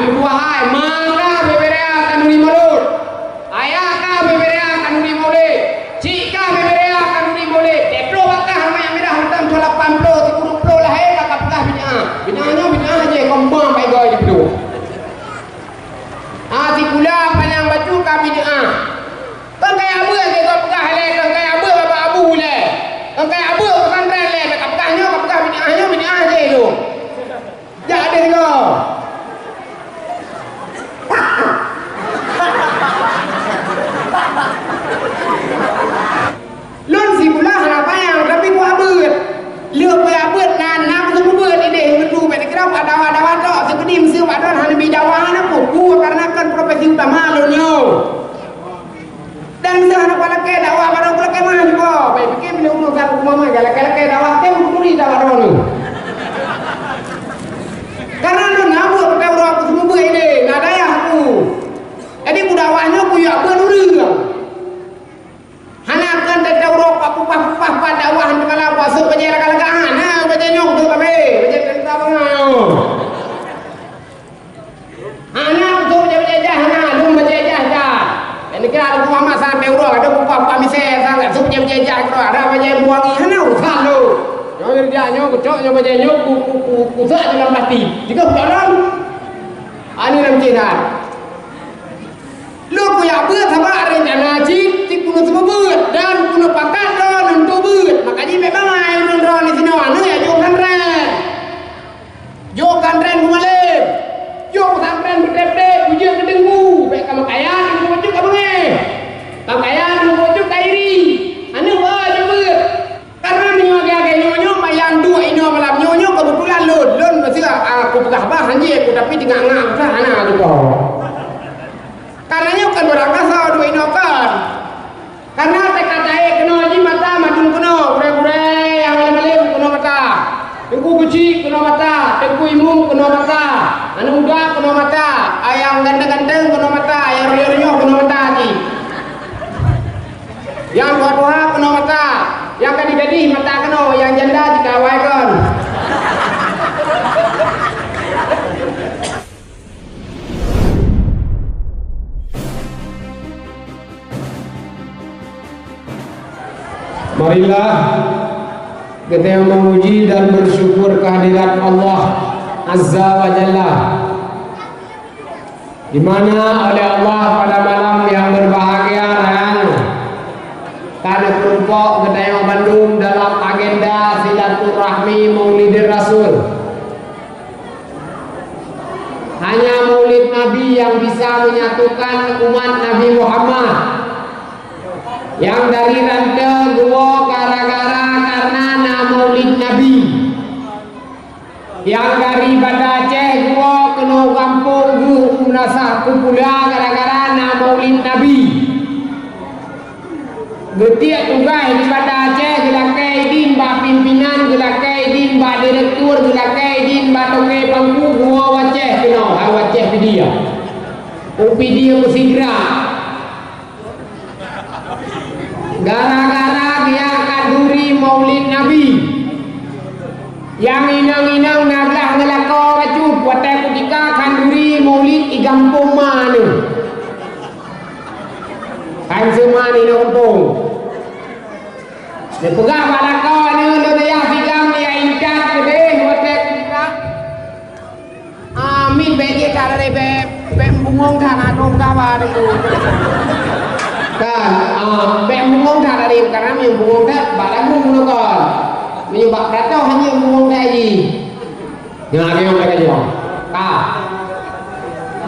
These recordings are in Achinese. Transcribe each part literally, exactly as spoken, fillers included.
Meutuah hai, ma kah beubeuraya khanuri mulod. Ayah kah beubeuraya khanuri mulod. Cik kah beubeuraya khanuri mulod. Teutroh bak kah aneuk miet mirah mantong cot lapan ploh, sikureueng ploh lahé ka kapeugah bid'ah. Bid'ah nyoe bid'ah jih, kompon bak igoe jipeuduek. Ha, sikula panyang bacut ka bid'ah. Kon kaya abeuet lé kapeugah lé, kon kaya abeuet bapak abu lé. Kon kaya abeuet pesantren lé, kapeugah nyoe, kapeugah bid'ah nyoe, bid'ah jih tu. Jak deh nyoe. Lôn sikula hana panyang, tapi kuabeuet. Lheueh kuabeuet na, na kuteupeubuet idéh meundu bak dikira bak dawa-dawa tok, sipeudi meuseu bak droe hana bi dawa hana peue, peue karena kon profesi utama lôn nyoe. Dan lheueh hana kulakée dawa barô kulakée mah nyoe, bai pikée bila ureuëng sanggup mama galakée-lakée dawa, tem kuturi dawa droeneuh. Karena lôn na buet peugah uroe kuteupeubuet idéh, na dayah ku. Jadi kudawa nyoe kuyue beuet ureuëng. Hana kon teuka uroe bak pupah-pupah pat dakwah hana teumala, bak sôk bajée lagak-lagak, hana bajée nyoe tu babe, bajée teuka bangai. Hana sôk bajée-bajée jah, hana lôn bajée jah dah. Nyang dikira Teungku Muhammad sampai uroe, ada pupah-pupah misée sangat, sôk bajée-bajée jah keudroe, ada bajée buangi, hana urusan lôn. Nyoe dia nyoe kucok, nyoe bajée nyoe ku, ku, ku, kusak dalam plastik. Jika kucok lom, anu lam cih dah. Lôn kujak beuet sabab rencana cit, cit keuneuk seumeubeuet dan keuneuk pakat droeneuh untuk beuet. Maka jih bék bangai ureuëng droeneuh sinoe, aneuëk jak jok pesantren. Jok pesantren keumalém. Jok pesantren beutép-tép, beujeuet keu teungku. Bék ka meukayan, teungku bacut ka beungéh. Ka meukayan, teungku bacut ka iri. Aneuëk, woe, jok beuet. Karena meunyoe lagée-lagée nyoe, nyoe, mak, nyang duek inoe malam nyoe, nyoe keubeutulan lôn. Lôn meuseuh, ah, kupeugah bah hanjeuet ku, tapi teungoh ngak peugah hana tutoe. Karena nyoe kon barang kasa duek inoe kon. Karena teuka taék keunoe jih mata madum keunoe, gurée-gurée nyang malém-malém keunoe mata. Teungku Keuchik keunoe mata, Teungku Imum keunoe mata, aneuëk muda keunoe mata, nyang ganteng-ganteng keunoe mata, nyang reunyoh-reunyoh keunoe mata jih. Nyang tuha-tuha keunoe mata, nyang gadih-gadih mata keunoe, nyang janda jikawai kon. Marilah kita memuji dan bersyukur kehadirat Allah Azza wa Jalla. Di mana oleh Allah pada malam yang berbahagia nyan, ka neupeurumpok geutanyoe bandum dalam agenda silaturahmi Maulidir Rasul. Hanya Maulid Nabi yang bisa menyatukan umat Nabi Muhammad. Nyang dari Rante geuwoe gara-gara karena na Maulid Nabi. Nyang dari Banda Aceh geuwoe keunoe gampông geuh u Meunasah Kupula gara-gara na Maulid Nabi. Geutiek tugaih di Banda Aceh geulakée idin bak pimpinan, geulakée idin bak direktur, geulakée idin bak toke pangku geuwoe u Aceh keunoe, hai u Aceh Pidie. U Pidie meusigra. Gara-gara geujak khanduri Maulid Nabi. Nyang inong-inong na glah ngeulakée bacut watée kutika khanduri Maulid i gampông ma neuh. Kan seuma inong gampông. Neupeugah bak lakoe neuh lôn ayah sigam ya intat keudeh watée kutika. Amin, bék jeuet that tadi, bék, bék bungong that, adoe kawa deungoe. Kan, ah, bék bungong that tadi, karena meunyoe bungong that, bak lagu meunokon. Meunyoe bak peuratoh hanya bungong that jih. Nyan lagée nyoe ka jaweueb. Ka.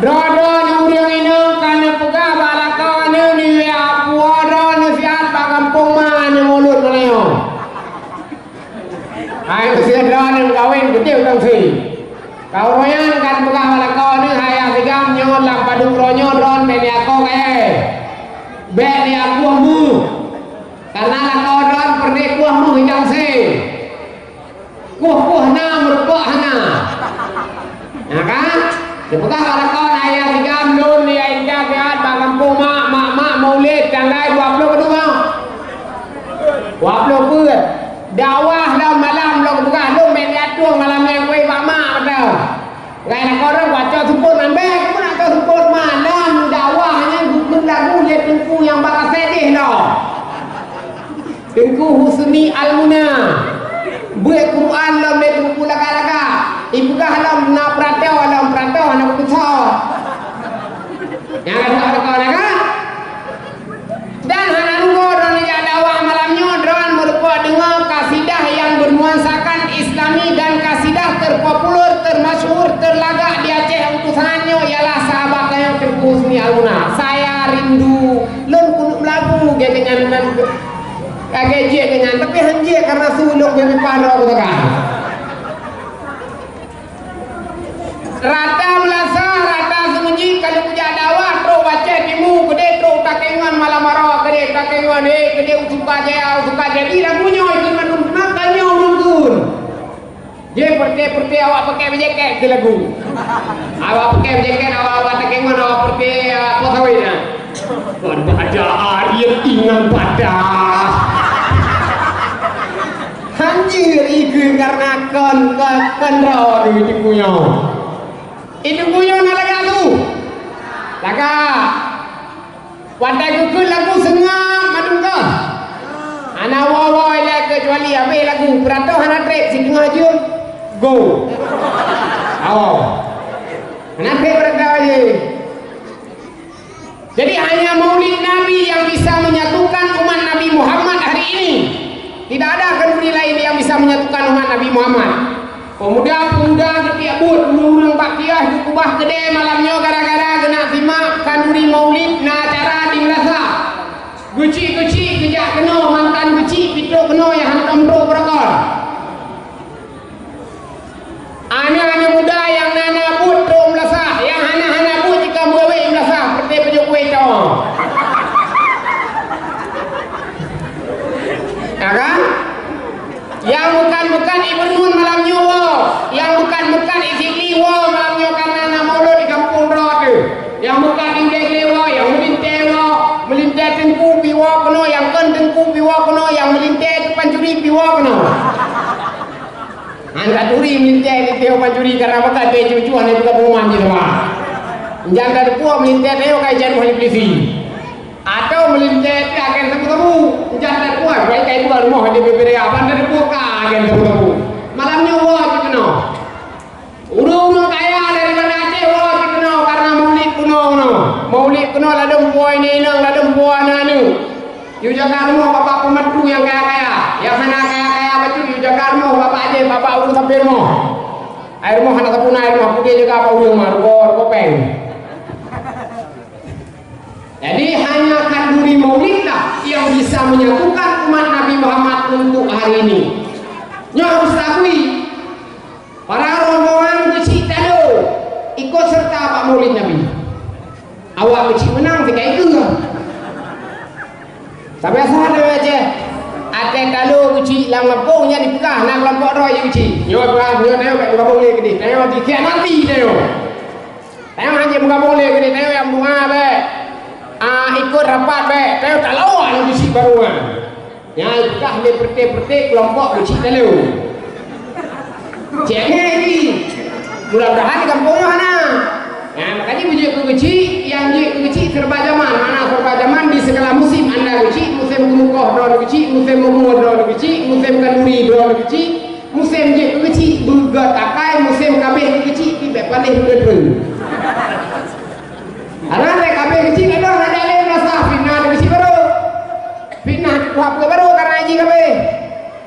Droeneuh ureuëng inong ka neupeugah bak lakoe neuh, nyoe apui droeneuh siat bak gampông ma neuh mulod meunyoe. Hai, meuseuh droeneuh meukawen, beutôi utang sie. Ka uroe nyan kan peugah bak lakoe neuh, hai yah sigam nyoe lam padub uroe nyoe droeneuh bék neuakoe kayée. Bék neuakoe meuh. Karena lakoe droeneuh peureulée kuah meuh utang sie. Kueh-kueh na, meureupok hana. Na kan? Neupeugah bak lakoe neuh, hai yah sigam lôn, ya intat, siat bak gampông ma, ma, ma, Maulid tanggai dua ploh keudua. Dua ploh peuet. Dakwah lom malam lôn peugah lôn bék neuakoe malam nyan kueh bak ma, beutôi. Ngai lakoe droeneuh kuacoe seupôt nambé, Al-Muna. Beuet Quran lom lé teungku lagak-lagak. Ipeugah lom na peuratoe, lom peuratoe hana kupeusot. Nyang ka peuratoe na kan? Dan hana rugoe droeneuh jak dakwah malam nyoe, droeneuh meurumpok deungoe kasidah nyang bernuansakan Islami dan kasidah terpopuler, termasyhur, terlagak di Aceh untuk saat nyoe ialah sahabat tanyoe Teungku Husni Al-Muna. Saya rindu, lôn keuneuk meulagu geuh deungon nan. Lagèe jih deungon, tapi han jih karena su lôn beu paro kutaga. Rata meulasah, rata seumeuji ka lheueh kujak dakwah, trok baceh timu, keudeh trok takengon malam baroe, keudeh takengon, eh, keudeh u Sukajaya, u Sukajaya, lagu nyoe ikheun mandum teuma tanyoe ureueng kheun. Jih peureté-peureté awak paké beujakét keu lagu. Awak paké beujakét, awak, awak takengon, awak peureté, awak po sawét nyan. Pada ajaran ingat pada. Hanjeuet ikheun karena kon, kon, kon droe di Teungku nyoe. Di Teungku nyoe na lagak su. Lagak. Watèe geukheun lagu seungab mandum goh. Hana woe-woe ilèe keucuali abéh lagu, peuratoh hana trép, siteungoh jeuem, go. Awoe. Hana trép peuratoh jih. Jadi, hanya Maulid Nabi yang bisa menyatukan umat Nabi Muhammad hari ini. Tidak ada khanduri lain yang bisa menyatukan umat Nabi Muhammad. Peumuda-peumuda geutiek buet, ureueng-ureueng bak kios geukeubah keudè malam nyoe gara-gara geunak simak khanduri Maulid na acara di meulasah. Geuchik-geuchik geujak keunoe, mantan geuchik pih trok keunoe nyang hántom trok beurokon. Aneuk-aneuk muda nyang na-na buet trok meulasah, nyang hana-hana buet jikheun meuwéh meulasah, peureté pajoh kueh cawang. Ya kan? Nyang meukat-meukat i Beureunuen malam nyoe woe, nyang meukat-meukat i Sigli woe malam nyoe, karena na mulod di gampông droe teuh. Nyang meukat di Ulèe Glé woe, nyang meulintèe woe, meulintèe Teungku pih woe keunoe, nyang kon Teungku pih woe keunoe, nyang meulintèe Pancuri pih woe keunoe. Han ka turi meulintèe di Teungku Pancuri karena meukat bèe cucu hana buka pengumuman di luwa. Nyan ka teupeue meulintèe Teungku ka ijak rumoh di polisi. Atau meulintèe pih agen sabu-sabu, jak that kuat, baik kai dua rumoh di bibiri abang dan buka agen sabu-sabu. Malam nyoe woe cit keunoe. Ureueng-ureueng kaya dari Banda Aceh woe cit keunoe karena maulid keunoe keunoe. Maulid keunoe ladôm puwoe inong, ladôm puwoe aneuk-aneuk. Yue jaga rumoh bapak pembantu nyang kaya-kaya, nyang hana kaya-kaya bacut yue jaga rumoh bapak aje, bapak ureueng sabe rumoh. Ai rumoh hana sapeue na, ai rumoh putih jaga apa ureueng mah, rugoe, rugoe péng. Jadi, hanya khanduri maulidlah yang bisa menyatukan umat Nabi Muhammad untuk hari ini. Nyoe harus diakui, para rombongan keuchik talo ikut serta bak maulid Nabi. Awak keuchik meunang sikai keu. Tapi asal ada aja. Até talo keuchik lam gampông nyan dipeugah na kelompok droe keuchik. Nyoe peugah, nyoe tayong bèk meugampông lé keudeh. Tayong dikhianati tayong. Tayong hana meugampông lé keudeh, tayong nyang bunga bèk. Ah, ikut rapat bèk, tayong talawan keuchik baru nyan. Nyan peugah lé peureté-peureté kelompok keuchik talo. Cék nyan jih. Mudah-mudahan di gampông nyoe hana. Nah, makanya beujeuet keu keuchik, nyang jeuet keu keuchik serba jaman. Mana serba jaman di segala musim anda keuchik, musim keumeukoh droeneuh keuchik, musim meumue droeneuh keuchik, musim kanduri droeneuh keuchik, musim jeuet keu keuchik, beugöt akai, musim kabeh keu keuchik, tibèk paléh beudeuh. Karena lé kabeh keuchik ka dong, na jak lé meurasa fitnah di keuchik baru. Fitnah kuhab keu baru karena jih kabeh.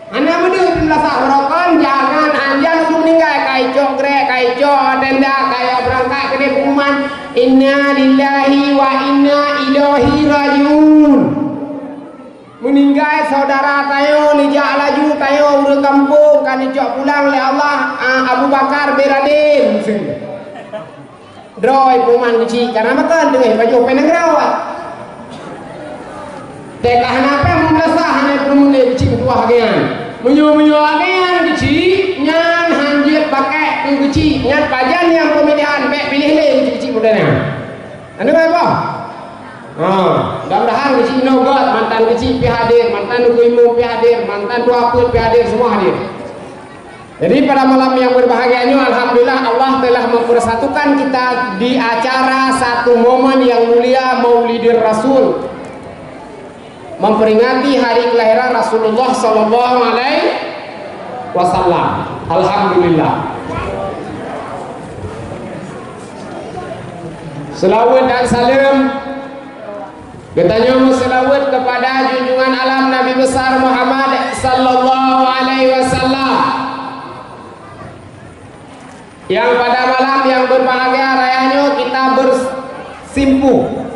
Hana meudeuh peumeurasa barokon, jangan anjan ureueng meuninggai, ka icok grek, ka icok tenda, ka ijak beurangkat keudeh pengumuman, "Inna lillahi wa inna ilaihi raji'un." Meuninggai saudara tanyoe, neujak laju tanyoe ureueng gampông, ka neucok pulang lé Allah, a, Abu Bakar bin Raden. Droe peuman keuchik, karena meukan teungoh pajoh péng nanggroe. Teuka hana péng meurasa hana peurumoh lé keuchik meutuah lagèe nyan. Meunyoe-meunyoe lagèe nyan keuchik, nyan han jeuet pakai keu keuchik, nyan pajan nyang peumilihan, bèk piléh lé keuchik-keuchik muda nyan. Anda baik apa? Ha, mudah-mudahan keuchik inoe göt, mantan keuchik pih hadir, mantan Teungku Imum pih hadir, mantan tuha peuet pih hadir, semua hadir. Jadi, pada malam yang berbahagia nyoe, alhamdulillah, Allah telah mempersatukan kita di acara satu momen yang mulia, Maulidir Rasul. Memperingati hari kelahiran Rasulullah sallallahu alaihi wasallam. Alhamdulillah. Selawat dan salam geutanyoe meuseulaweuet keupada junjungan alam Nabi Besar Muhammad sallallahu alaihi wasallam, nyang pada malam nyang berbahagia raya nyoe kita bersimpuh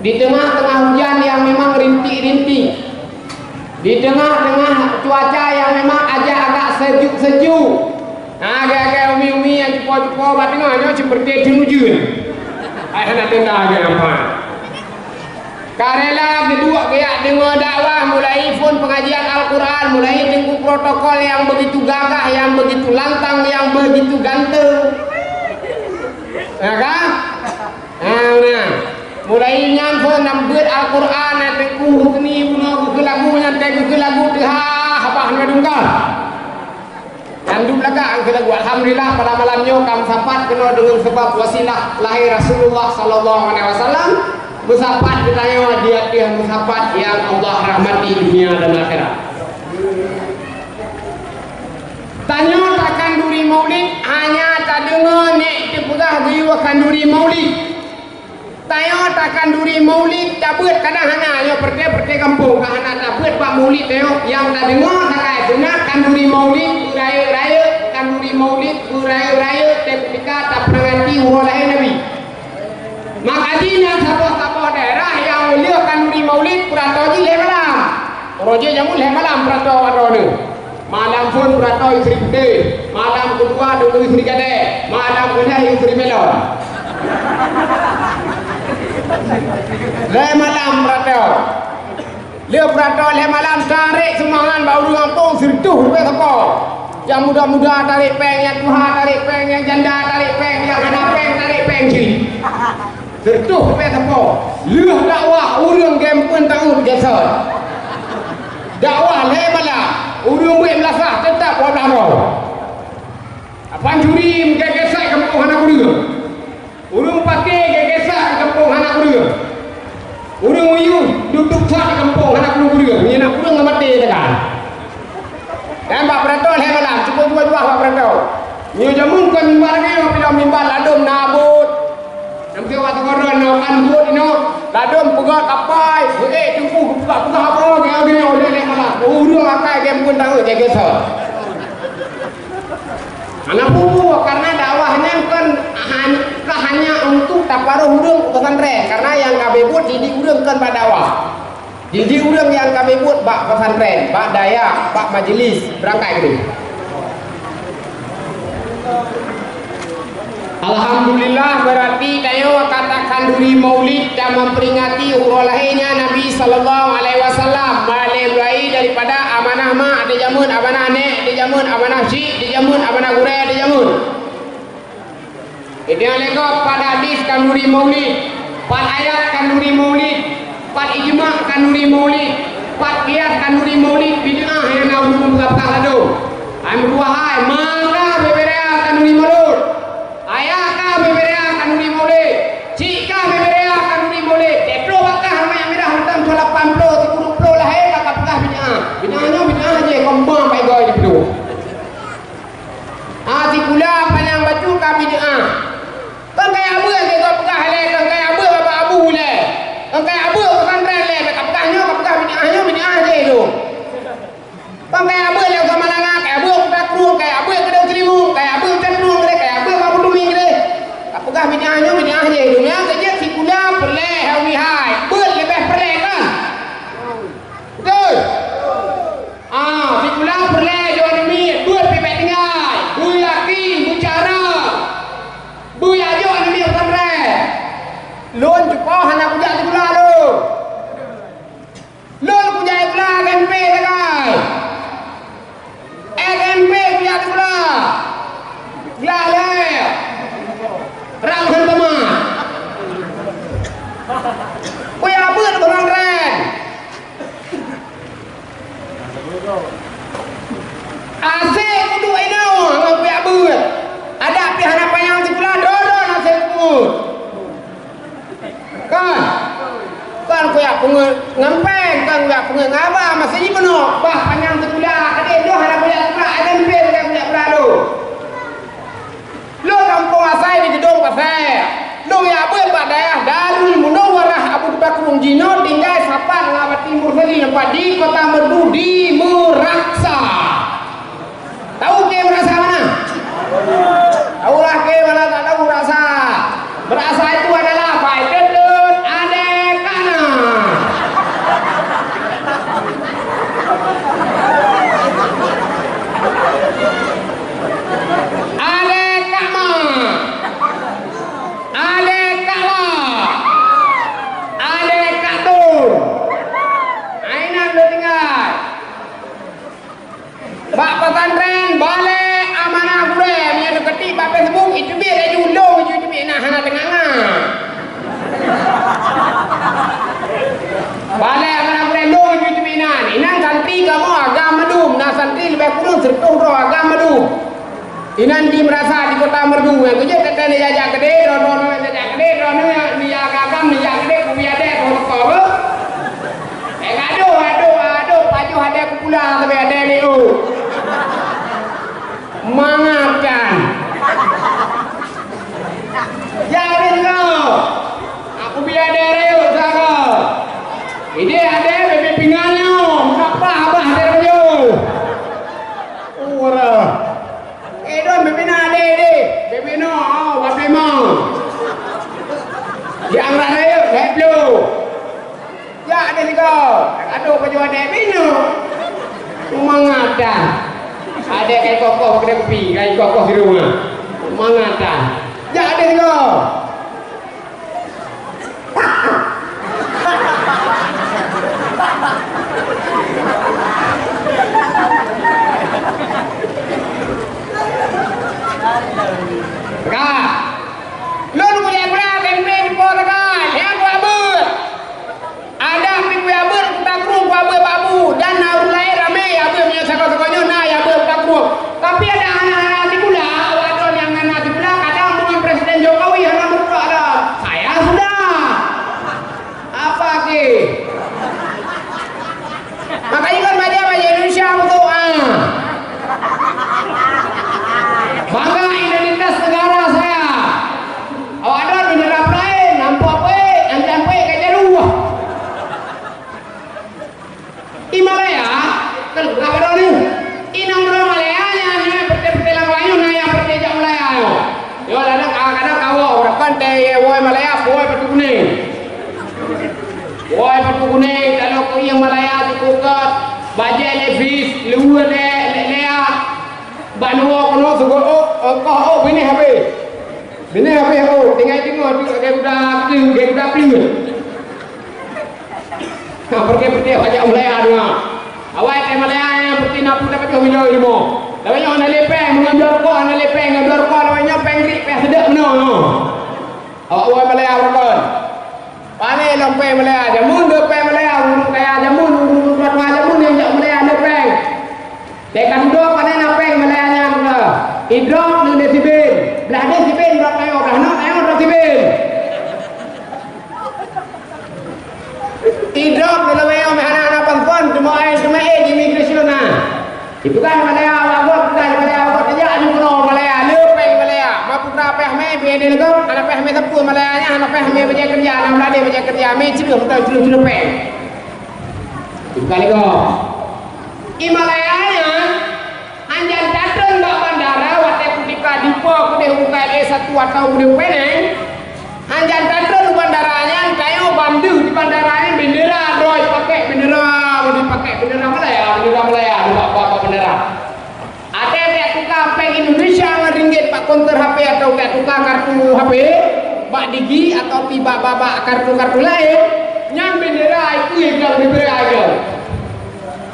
di teungoh-teungoh hujan nyang memang rintik-rintik, di teungoh-teungoh cuaca nyang memang ajak agak sejuk-sejuk. Nah, agak-agak umi-umi nyang cupo-cupo bak teungoh nyoe seperti teungoh ujeuen. Hai hana tenda agak nampak. Ka rela geuduek geujak deungoe dakwah, mulai phon pengajian Al-Quran, mulai teungku protokol nyang begitu gagah, nyang begitu lantang, nyang begitu ganteng. Ya kan? Nah, nah. Mulai nyan phon nyan beuet Al-Quran, na teungku Husni bunoe geukheun lagu nyan, teugeukheun lagu teuhah, habah na dungkal. Nyang dum lagak keu lagu. Alhamdulillah, pada malam nyoe ka meusapat keunoe deungon sabab wasilah lahé Rasulullah sallallahu alaihi wasallam. Meusapat geutanyoe di ateueh meusapat nyang Allah rahmati dunia dan akhirat. Tanyoe takhanduri maulid hanya tadeungoe nék teupeugah geuyue khanduri maulid. Tanyoe takhanduri maulid tabeuet kadang hana, nyoe peureté-peureté gampông ka hana tabeuet bak maulid tanyoe. Nyang tadeungoe sakai sunat khanduri maulid beurayeuk-rayeuk, khanduri maulid beurayeuk-rayeuk, teuketika taperingati uroe lahé Nabi. Maka jih nyan saboh-saboh daerah nyang lheueh khanduri maulid peuratoe jih lhée malam. Uroe jih jameun lhée malam peuratoe droeneuh. Malam phon peuratoe istri putéh, malam keudua deungon istri gadéh, malam keulhée istri melon. Lhée malam peuratoe. Lheueh peuratoe lhée malam tarék sumbangan bak ureuëng gampông sireutôh ribée sapo. Nyang muda-muda tarék péng, nyang tuha tarék péng, nyang janda tarék péng, nyang hana péng tarék péng cit. Sireutôh ribée sapo. Lheueh dakwah ureuëng geumpeunteuôt geusot. Dakwah lhée malam, ureuëng beuet meulasah teutap dua blaih droe. Pancuri meugeugeusak gampông hana kureueng. Ureuëng paké geugeusak gampông hana kureueng. Ureuëng uyuih dudoe that gampông hana kureueng-kureueng. Meunyoe na kureueng ka maté takan. Dan bak peuratoe lhée malam, cukup dua-dua bak peuratoe. Nyoe jameun kon mimbar lagée nyoe, pih mimbar ladôm na abot. Nyang pih watée goron na kan buet inoe, ladôm peugah kapai, eh, teungku geupeugah-peugah apa, geupeugah lhée malam. Ureuëng akai geumpeunteuôt, geugeusak. Hana peue-peue, karena dakwah nyan kon han-, ka hanya untuk taparoh ureuëng u pesantren, karena nyang ka beuet didik ureuëng kon bak dakwah. Didik ureuëng nyang ka beuet bak pesantren, bak dayah, bak majelis, beurangkat keunoe. Alhamdulillah, berarti tanyoe ka takhanduri maulid dan memperingati uroe lahirnya Nabi sallallahu alaihi wasallam. Mulai daripada amanah mak di jameun, amanah nék di jameun, amanah chik di jameun, amanah gurée di jameun. Idéh lé gob pat hadis khanduri maulid, pat ayat khanduri maulid, pat ijma khanduri maulid, pat qiyas khanduri maulid, bid'ah nyang na ureuëng peugah-peugah ladôm. Hai meutuah hai, ma ka beubeuraya khanduri maulud. Ayah ka beubeuraya khanduri maulid. Chik ka beubeuraya khanduri maulid. Teutroh bak kah aneuk mirah mantong cot lapan ploh, sikureueng ploh lahé ka kapeugah bid'ah. Bid'ah nyoe bid'ah jih, keumbang bai goe di peuduek. Ah, sikula panyang bacut ka bid'ah. Kon kaya abeuet lé gob peugah lé, kon kaya abeuet bapak abu lé. Kon kaya abeuet pesantren lé, ka peugah nyoe, ka peugah bid'ah nyoe, bid'ah jih tu. Kon kaya abeuet lé Samalanga, kaya abeuet Kuta Krueng, kaya abeuet Keudong Seribu, kaya abeuet Kuta Krueng lé, kaya abeuet Bak Butumi lé. Ka peugah bid'ah nyoe, bid'ah jih tu. Nyan keuh jeuet sikula peureulée hai umi hai. Beuet leubeh peureulée kan? Beutôi? Ah, sikula peureulée jok aneuk miet, beuet pih bék tinggai, beuyakin, beucara, beuyak jok aneuk miet pesantren. Lôn cuko hana kujak sikula lôn. Lôn kujak sikula S M P sagai. S M P kujak sikula. Glah lé. Rang han tamat. Kuya beuet pesantren. Asèe kuduek inoe ngon piyak beuet. Adak pih hana panyang sikula, dodon asèe kubuet. Kan? Inan di meurasa di Kota Merdu, nyang keujeuet teuka neujak keudeh, droeneuh neujak keudeh, droeneuh neujak agam, neujak keudeh, kubi adèe, kubi adèe. Eh, adoh, adoh, adoh, pajoh adèe kupulang, tapi adèe ni, oh. Mangat kan. Jangan dengar. Aku biar dia rayuk sana. Ini ada bebek pinggannya. Kenapa abah dia rayuk? Ura. Eh, don bebek na ada deh. Bebek no, oh, wapi mau. Yang rayuk, head blue. Jak deh sigoe, adoh baju adèe binoe. Mangat dah. Adèe kai kokoh kedai kupi, kai kokoh di rumah. Mangat dah. Jak deh sigoe. Ka. Lôn kuliah-kuliah tempe di po teuka, nyang kuabeuet. Adak pih kuabeuet, kutakrueng kuabeuet bak bu, dan na ureueng laén ramé nyang abeuet meunyoe sagoe-sagoe nyoe na nyang abeuet kutakrueng. Tapi adak hana-hana sikula, awak droe nyang hana sikula, kadang deungon Presiden Jokowi hana meurumpok lom. Saya sudah. Apa ke? Makanya kan bajèe-bajèe Indonesia beutôi, ah. Bangga identitas negara saya. Awak droe bendera laén, nampak peuék, anjan peuék ka jaroe. Di Malaya, kan, awak droe ni. Inong droe Malaya nyan, nyan, peuté-peuté lam Melayu, na nyang peuté jak Malaya nyoe. Yo, kadang, kadang kawoe, ureueng kan teuwoe Malaya, woe Batu Kuning. Woe Batu Kuning, kalau keu nyang Malaya, cukup ke bajèe Levi's, luweue lé, lé, lé, ah. Bak nuwoe keunoe seugot, oh, oh, koh, oh, binéh habéh. Binéh habéh, oh, tinggai teungoh, tu, lagèe guda, lagèe guda peue. Nah, peureulèe-peureulèe bajèe Malaya deungoe. Awai teuh Malaya nyang peureulèe na peuet bajèe meunyoe limo. Lawét nyoe hana lé péng, meunyoe jual rukok hana lé péng, nyoe jual rukok lawét nyoe péng grik, péng seudeuek meunoe. Awak woe Malaya rukon. Pané lom péng Malaya jameun, dua péng Malaya, ureueng kaya jameun, ureueng tuha-tuha jameun nyang jak Malaya lé péng. Teuka dudoe pané na péng Malaya nyan, idrop ngon desiben. Blah desiben droe tayong, blah nyoe tayong droe siben. Idrop lé lawét nyoe meuhana hana phon-phon, teuma ai teuma eh di imigresen na. Dipeugah Malaya awak buet, peugah Malaya awak buet, jak di keunoe Malaya, le péng Malaya. Ma putra péh mé, biaya di legok, hana péh mé sapeue Malaya nyan, hana péh mé bajèe keureuja, hana meulade bajèe keureuja, mé ceureuh mantong ceureuh-ceureuh péng. Dipeugah legok. I Malaya nyan, Anjan tatrön bak bandara watèe kutika dipo keudeh u K L A satu atau u Penang, anjan tatrön u bandara nyan, tanyoe ban deuh di bandara nyan bendera droe jipakék, bendera, jipakék bendera Malaya, bendera Malaya, bak, bak, bak bandara. Watèe tajak tuka péng Indonesia ngon ringgit bak konter H P atau tajak tuka kartu H P bak Digi atau pi bak, bak, bak kartu-kartu laén, nyan bendera itu yang bendera aja.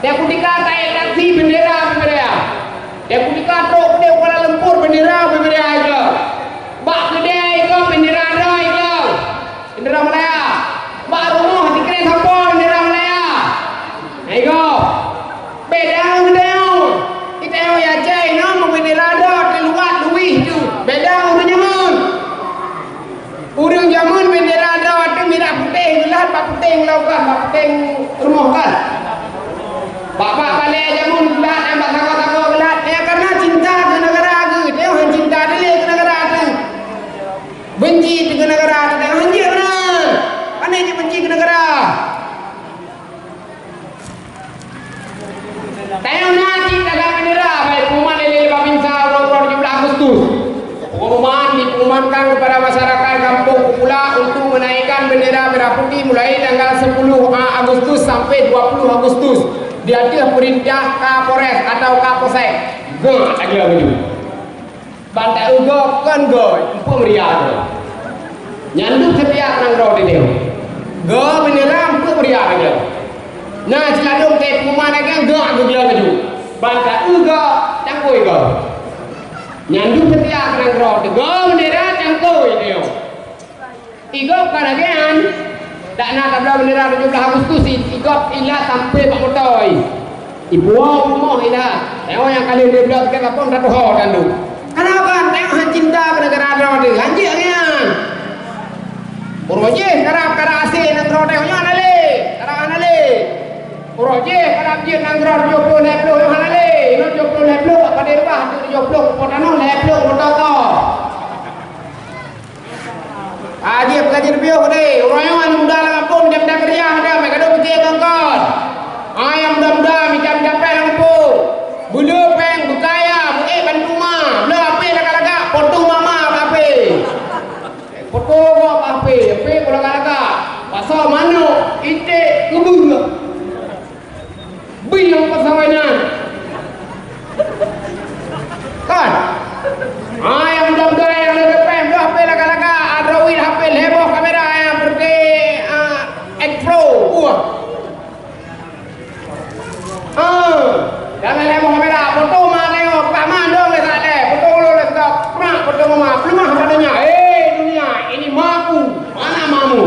Tajak kutika taék taksi bendera bak Malaya. Tajak kutika trok keudeh Kuala Lumpur bendera bak Malaya. Bak keudè iko bendera droe iko. Bendera Malaya. Bak rumoh dikeue sapo bendera Malaya. Nah, iko. Beda ngon geutanyoe. Geutanyoe Aceh inoe meubendera droe teuh luwat luwih tu. Beda ngon ureueng nyoe. Ureueng jameun bendera droe teuh mirah putéh geulat bak puténg laôt kan, bak puténg rumoh kan. Bak-bak balèe jameun geulat, bak sagoe-sagoe geulat. Ya, karena cinta keu negara geuh, teuh han cinta dilèe keu negara teuh. Benci keu negara teuh, han jeuet na. Pane jeuet benci keu negara. Tanyoe na cit taga bendera, bak pengumuman lé babinsa uroe-uroe tujoh belas Agustus. Pengumuman dipengumumankan kepada masyarakat Kampung Kupula untuk menaikkan bendera merah putih mulai tanggal sepuluh Agustus sampai dua puluh Agustus di ateueh perintah Kapolres atau Kapolsek. Geuh, lagèe nyoe. Ban taeu goe kon goe, eumpeue meuria droe. Nyan deuh seutia nanggroe di deuh. Goe meunyeurah eumpeue meuria droe. Na siladôm teuh pengumuman lagèe goe geugleh laju. Ban taeu goe, cangkôi goe. Nyan deuh seutia nanggroe, goe meunyeurah cangkôi droe. Igop ka lagèe nyan, dak na tabloe bendera tujoh belas Agustus, igop ilat sampoe bak moto. Ibuet rumoh ilat. Nyoe nyang ka lheueh lheueh bloe tiga kapon satu ho tandu. Ka Ayah cinta keu neugara droe teuh, hanjeuet nyan. Uroe jih karab, karab asé nanggroe teuh nyoe hana lé, karab hana lé. Uroe jih karab jeuet nanggroe tujoh ploh lhèe ploh nyoe hana lé. Nyoe tujoh ploh lhèe ploh, padé reubah tujoh ploh po tanoh lhèe ploh po toko. Ah, jih peugah jih piôh deh. Uroe nyoe aneuk muda lam gampông jam-jam keureuja, meuda meugadôh pike kongkon. Ah, nyang muda-muda mita-mita péng lam gampông. Beuleu péng, beukaya, beuék bantu ma. Bloe hapé lagak-lagak, foto mama bak hapé. Foto gob bak hapé, hapé pun lagak-lagak. Pasal manok, iték, keubeueng. Bri nyang pasawai nyan. Kan? Ah, nyang muda-muda nyang leubeh péng, bloe hapé lagak-lagak, Android hapé lhèe boh kamera nyang peureute, ah, X Pro. Wah. Ah, jangan lhèe boh kamera, foto ma tengok, peugah mandum lé salah lé, foto ulôn lé stop, prak foto mama, peuleumah pada nya. Eh, dunia, ini maku, mana mamu?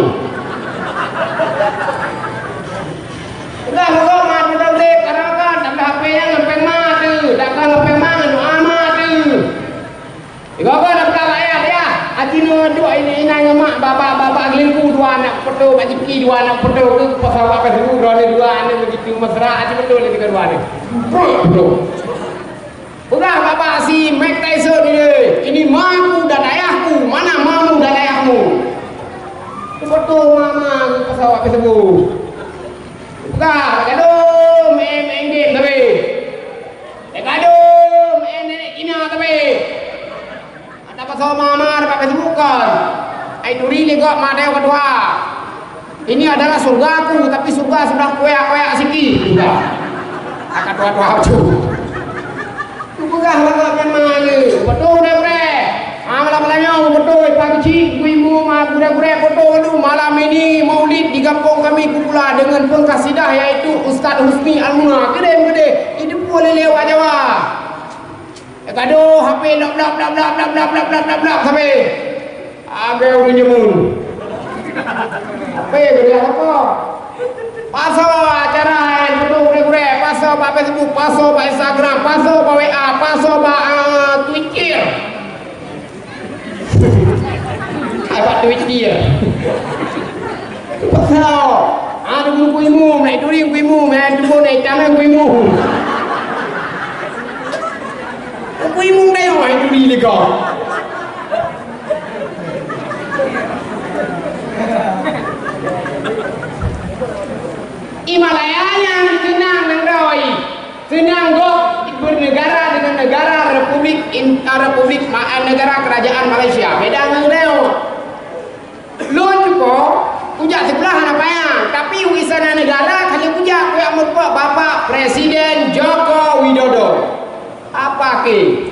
Udah, udah, ma, udah, udah, karena kan, tapi hapé nyang ngon péng ma teuh, datang ngon péng ma, ngon doa ma teuh. Igoe-goe na peugah bak yah, yah, aci nyoe duek ini inan ngon mak, babah, babah geulingku dua aneuk peutoe, bak jipki dua aneuk peutoe, keu pasal bak Facebook droeneuh dua aneuk begitu mesra, aci beutôi lé tiga dua aneuk. Beutôi. Peugah bak si Mike Tyson ini, "Ini maku dan ayahku, mana mamu dan ayahmu?" Beutôi mama keu pasal bak Facebook. Peugah, "Aduh, main, main game tapi." Aduh, main nenek Cina tapi. Ada pasal mama dapat Facebook kan. Ai turi lé gob ma teuh ka tuha. Ini adalah surgaku, tapi surga sudah kuyak-kuyak sikit. Sudah. Akan tuha-tuha tu. Tu peugah lah gob memang ni. Betul dah, bre. Ah, malam-malam nyoe betul, pagi cik, ibu-ibu, ma, gurèe-gurèe, betul tu. Malam ini maulid di kampung kami Kupula dengan pengkasidah yaitu Ustaz Husni Almuna. Keren gede. Itu pun lewat Jawa. Gadoh hapé lap, lap, lap, lap, lap, lap, lap, lap, lap, lap, sampai agak ureueng jemun. Hapé gadoh apa? Pasoe acara nyang peunoh gurèe-gurèe, pasoe bak Facebook, pasoe bak Instagram, pasoe bak W A, pasoe bak, ah, Twitter. Ai bak Twitter. Pasoe. Ah, dulu ku imum, naik touring ku imum, naik tubun, naik tanah ku imum. Ku imum deh, wah, itu di lega. Himalaya nyang seunang nanggroe, seunang gob bernegara dengan negara Republik In-, ah, Republik Ma-, ah, negara Kerajaan Malaysia. Beda ngon Riau. Lôn cuko kujak siblah hana payah, tapi u istana negara ka lheueh kujak kujak meurumpok Bapak Presiden Joko Widodo. Apa ke?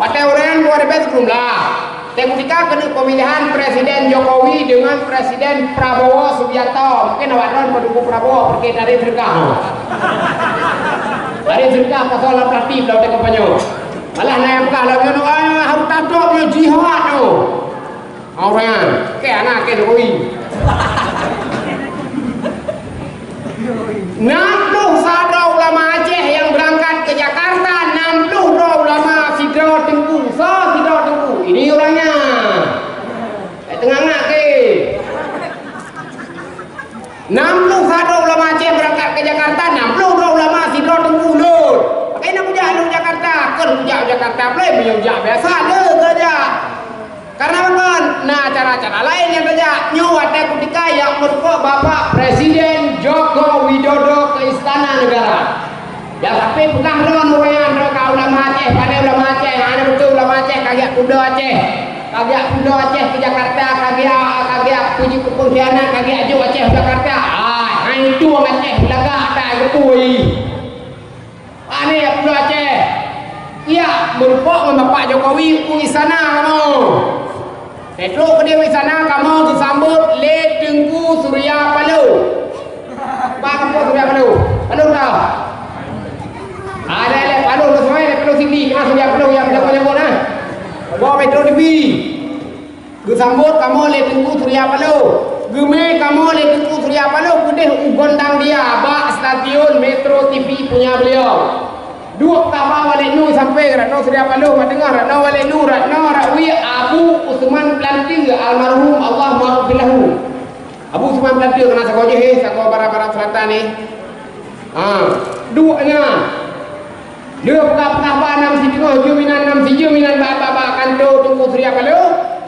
Watèe ureun dua ribu sembilan belas, teuketika keuneuk pemilihan Presiden Jokowi dengan Presiden Prabowo Subianto, mungkin awak droen meudukung Prabowo, pergi dari sedekah. Dari sedekah pasal lam plastik, lam kampanye. Malah na nyang peugah lagèe nyoe, "Ah, harus tatap nyoe jihad nyoe." Awak nyan, keu aneuk keu Jokowi. Enam puluh satu ulama Aceh yang berangkat ke Jakarta, enam puluh dua ulama sidroe teungku, soe sidroe teungku. Ini orangnya. Eh, teungku ke. Enam puluh satu ulama Aceh berangkat ke Jakarta, enam puluh dua ulama sidroe teungku ulôn. Makanya nak kujak lôn Jakarta, kon kujak Jakarta, boleh meunyoe jak biasa, le kujak. Karena memang na acara-acara laén nyang tajak. Nyoe watèe kutika jak meurumpok Bapak Presiden Joko Widodo ke Istana Negara. Jangan sampai peugah droen ureueng nyan, droen ka ulama Aceh, padahai ulama Aceh, hana beutôi ulama Aceh, ka geujak peumuda Aceh. Ka geujak peumuda Aceh ke Jakarta, ka geujak, ka geujak peujeuet keu pengkhianat, ka geujak jok Aceh u Jakarta. Ah, hai itu ureueng Aceh, lagak ata geupui. Pane Abdullah Aceh? Iya, meurumpok ngon Bapak Jokowi u istana kamoe. Teutrok keudéh u istana kamoe geusambot lé Teungku Surya Paloh. Bak Teungku Surya Paloh. Paloh tau? Ada lé Paloh, Paloh Sungai, lé Paloh Sigi. Ah, Surya Paloh nyang jago-jago nah. Bawa Metro T V. Geusambot kamoe lé Teungku Surya Paloh. Geumé kamoe lé Teungku Surya Paloh keudéh u Gondang Dia bak stasiun Metro T V punya beliau. Duek kaba Walid Nu sampai Ratno Surya Paloh, ka deungoe Ratno Walid Nu, Ratno Rawi Abu Usman Plante almarhum, Allah maghfir lahu. Abu Usman Plante keunan sagoe jih, eh, sagoe barat-barat selatan ni. Ha, duek nyan. Lheueh peugah-peugah ba nam sideungoe, jeuem inan nam sijeuem inan bak, bak, bak kantô Teungku Surya Paloh,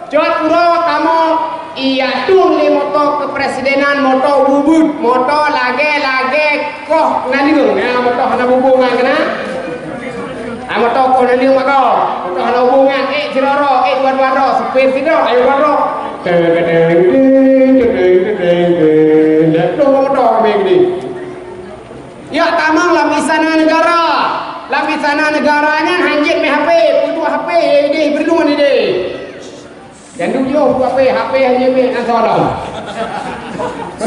cot uroe kamoe ijak tueng lé moto keupresidenan, moto bubut, moto lagèe-lagèe koh naleueng. Ya, moto hana bubông nyan keunan. Ah, moto koh naleueng mako. Moto hana bubông nyan, ék sidroe, ék dua-dua droe, supir sidroe, ayo dua droe. Teng, teng, teng, teng, teng, teng, teng. Dah tueng moto kami gini. Ya, tamong lam istana negara. Lam istana negara nyan hanjeuet mé H P, peuduek H P idéh, beureunoe idéh. Dan duek yoh peuduek H P, H P hanjeuet mé, na soe lom.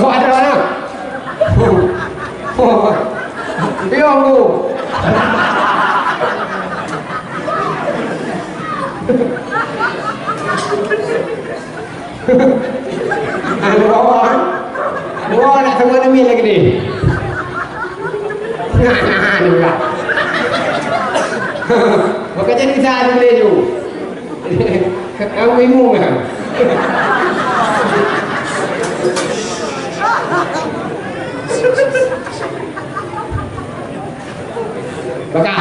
Oh, ada na. Yoh, Bu. Anu bawah, dua nak sama demi lagi ni. Nah, nah, ni pula. Maka jadi saya dulu tu. Kamu imum kan? Maka.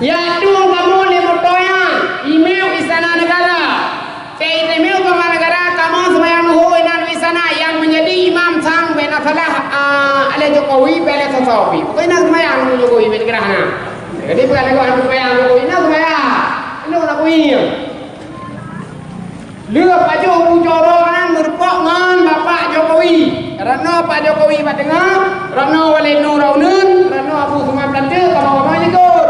Ya, tueng kamoe lé moto nyan, imeum istana negara. Teuimeum kama negara, kamoe seumayang luhô inan istana nyang meunjadi imam sang bèk na salah, ah, alèh Jokowi, bèk lé soe-soe pih. Pokoknya inan seumayang Jokowi bèk digeurah na. Jadi bukan lagu anu seumayang Jokowi, inan seumayang. Inan nak kuih. Lheueh pajoh ujoe droe nyan meurumpok ngon Bapak Jokowi. Ratno Pak Jokowi bak teungoh, Ratno Walid Nu rot uneun, Ratno Abu Sumang Plante, kamoe-kamoe likot.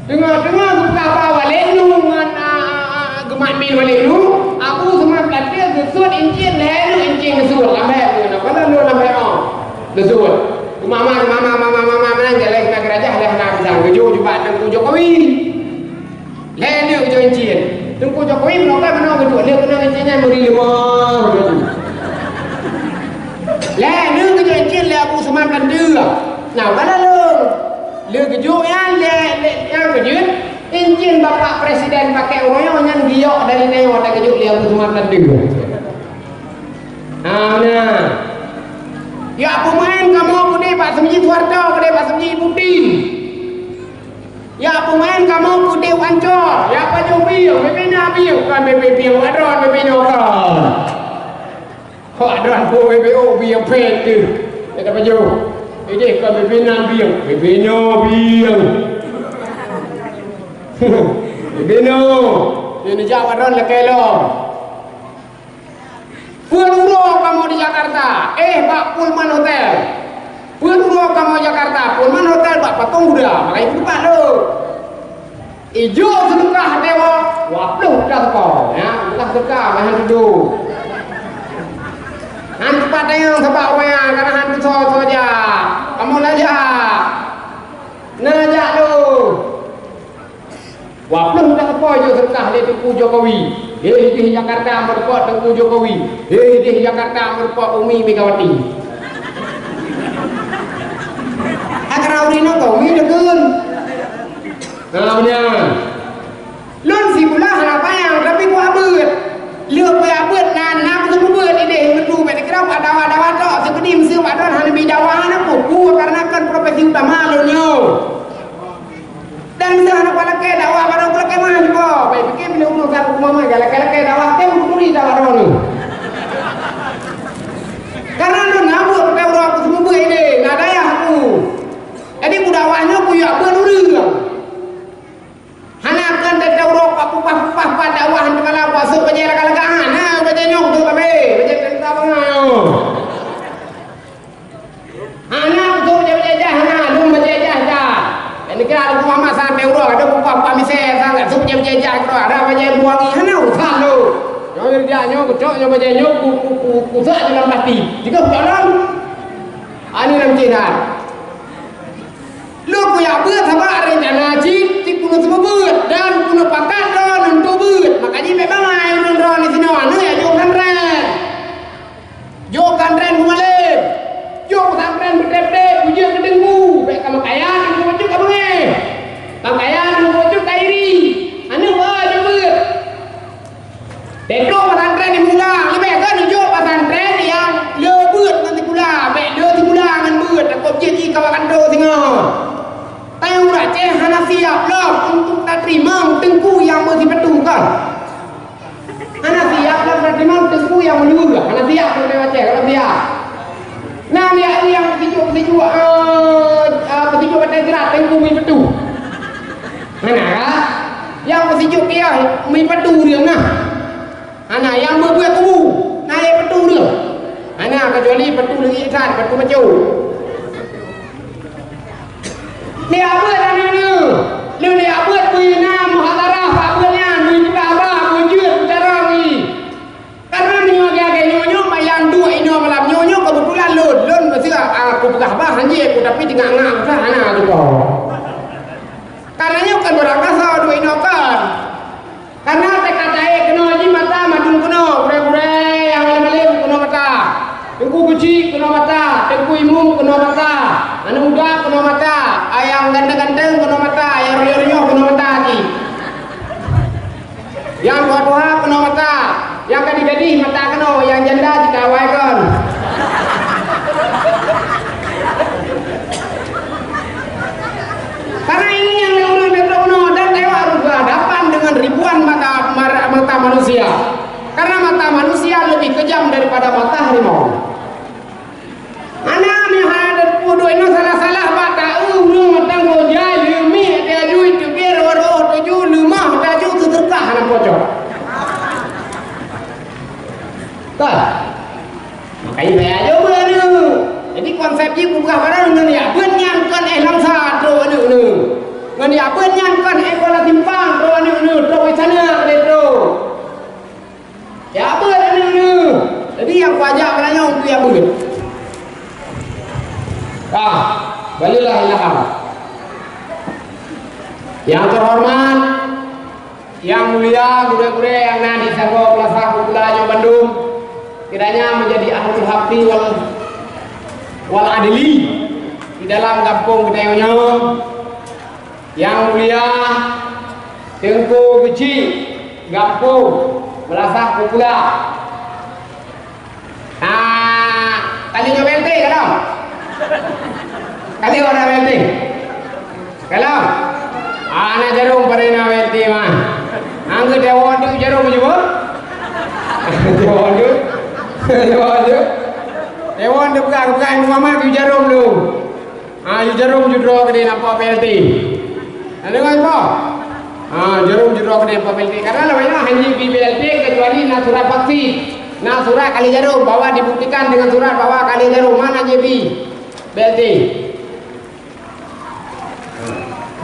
Teungoh-teungoh geupeugah ba Walid Nu ngon, a, a, a, geumat min Walid Nu, Abu Sumang Plante geusuet incien lhèe nu incien geusuet lam bèk nyoe, na padahai lôn lam bèk nyoe. Geusuet. Mama, mama, mama, mama, mama, jalai keunan geurajah lhèe na pisang geujok jubak Teungku Jokowi. Lhèe nyoe geujok incien. Teungku Jokowi meunoe meunoe geujok, lheueh keunoe incien nyan meuri leumoh. Lhèe nyoe geujok incien lé Abu Sumang Plante. Nah, bala lôn. Lheueh geujok nyan lé, lé, nyang keujeuet, incien Bapak Presiden pakèk uroe nyoe nyan geuyok dari nyoe, geujok lé Abu Sumang Plante. Nah, nah. Ya peumaén kamoe keudéh bak seumeujih Soeharto, keudéh bak seumeujih Putin. Ya peumaén kamoe keudéh Ancol, ya pajoh bieng, bébé na bieng, kon bébé bieng wadron, bébé nyoe kon. Wadron po bébé o bieng phet teuh. Ya tapajoh. Idéh kon bébé na bieng, bébé nyoe bieng. Bébé nyoe. Dia neujak wadron lakèe lom. Peuet uroe kamoe di Jakarta, éh, bak Pullman Hotel. Peuet uroe kamoe Jakarta, Pullman Hotel bak Patong Kuda, makai keu teumpat lôn. Ijok seudeukah dewa, dua ploh juta teuko, ya, seudeukah, seudeukah, meuhan tujoh. Han teumpat dayang sabab awaknyan, karena han tusoe-soe jak. Kamoe lajak. Na jak lôn. Dua ploh juta teuko jok seudeukah lé Teungku Jokowi. Hé idéh Jakarta meurumpok Teungku Jokowi. Hé idéh Jakarta meurumpok Umi Megawati. Akhé ureueng nyan keu Umi deukon. Nah, beuna. Lôn sibeulah hana panyang, tapi kuabeuet. Lheueh kuabeuet na, na kuteumeubuet idéh meundu bèk dikeurah bak dawa-dawa tok, sipeudi meuseuh bak droen hana bi dawa hana peue, peue karena kan profesi utama lôn nyoe. Dan meuseuh hana kulakèe dakwah barô kulakèe meu'ah nyoe. Bai pikir bila uroe ka kupeumeu'ah, galakèe-lakèe dakwah, tem kuturi dakwah droeneuh. Karena lôn na buet, bukan uroe aku seumeubeuet idéh, na dayah aku. Jadi, kudakwah nyoe kuyue beuet ureueng. Hana kon teutab uroe, pak pupah-pupah, pak dakwah, hana teumala, pak sôk bajèe lagak-lagak, hana, bajèe nyoe beutôi kabeh, bajèe teuntara bangai nyoe. Hana beutôi bajèe-bajèe jah, hana lôn bajèe jah, jah. Nyang dikira Teungku Muhammad sampoe uroe, ada buka-buka misèe sangat, sôk bajèe-bajèe jah keudroe, ada bajèe buangi, hana urusan lôn. Nyoe dia nyoe, geucok nyoe bajèe nyoe, ku, ku, ku, kusak di lam plastik. Jika bukan lôn, anu lam cina. Lôn kujak beuet sabab rencana cit, cit keuneuk seumeubeuet dan keuneuk pakat lôn untuk beuet. Maka jih bèk bangai ureueng droeneuh sinoe, aneuk ya jok pesantren. Jok pesantren beumalém. Jok pesantren beutrép-trép, kujeuet keu Teungku. Imam teungku nyang meusipeue kan? Hana siap lah, berarti imam teungku nyang meuluweue. Hana siap, hana siap. Nah, nyang peusijuek-peusijuek, eh, eh, peusijuek batée jrat teungku meusipeue. Hana kan? Nyang peusijuek kiah meusipeue ureuëng nah. Hana, nyang meubuet kubu, na nyang peue ureuëng. Hana, kecuali peue leugi that, peue baco. Lé abeuet aneuk-aneuk. Lé, lé abeuet beu na muhadharah bak abeuet nyan, beu peugah haba, beu jeuet bicara lagi. Karena meunyoe lagée nyoe nyoe, nyang duek inoe malam nyoe nyoe keubeutulan lôn, lôn meusiah, ah, kupeugah haba hanjeuet ku, tapi teungoh ngak peugah hana tutoe. Karena nyoe kan barang kasa duek inoe kan. Karena teuka taék keunoe jih mata mandum keunoe, gurée-gurée nyang malém-malém keunoe mata. Teungku Keuchik keunoe mata, Teungku Imum keunoe mata, aneuk muda keunoe mata, nyang ganteng-ganteng keunoe mata, nyang reunyoh-reunyoh keunoe mata jih. Nyang tuha-tuha keunoe mata, nyang gadih-gadih mata keunoe, nyang janda jikawai kon. Karena ini yang ureuëng neutôh keunoe dan lewat harus berhadapan dengan ribuan mata, mar-, mata manusia. Karena mata manusia lebih kejam daripada mata harimau. Hana meuhadap peuduek nyoe salah-salah bak ta-eu ureuëng mantong gojai, leumi, ate ajui, teubiet, roh-roh, tuju, leumah, taju, teuteukah, hana pocok. Kan? Makanya saya aja beuh aneuk. Jadi konsep jih peugah barang ngon ya beuet nyan kon éh lam sa trok aneuk-aneuk. Ngon ya beuet nyan kon éh bola timpang trok aneuk-aneuk, trok di sana keude trok. Ya beuet aneuk-aneuk. Jadi nyang kuajak meulanyong tu ya beuet. Ah, balilah ilaham. Yang terhormat, yang mulia gurée-gurée nyang na di sagoe meulasah peumuda nyoe bandum, kiranya menjadi ahlul haqqi wal, wal adli di dalam gampông geutanyoe nyoe. Yang mulia Teungku Keuchik gampông meulasah peumuda. Ah, kali nyoe B L T ka lom? Kali nyoe B L T? Ka lom? Ah, na jarôm padé na B L T mah. Anggeuet dewan tu jarôm jumeuh? Dewan tu? Dewan tu? Dewan tu peugah, peugah Muhammad tu jarôm lu. Ha, yu jarôm judroe keudeh nampak B L T. Ada kan apa? Ha, jarôm judroe keudeh nampak B L T. Karena lawan nyan hanya bi B L T kecuali na surat vaksin. Na surat kali jarôm bahwa dibuktikan dengan surat bahwa kali jarôm mana je bi B L T.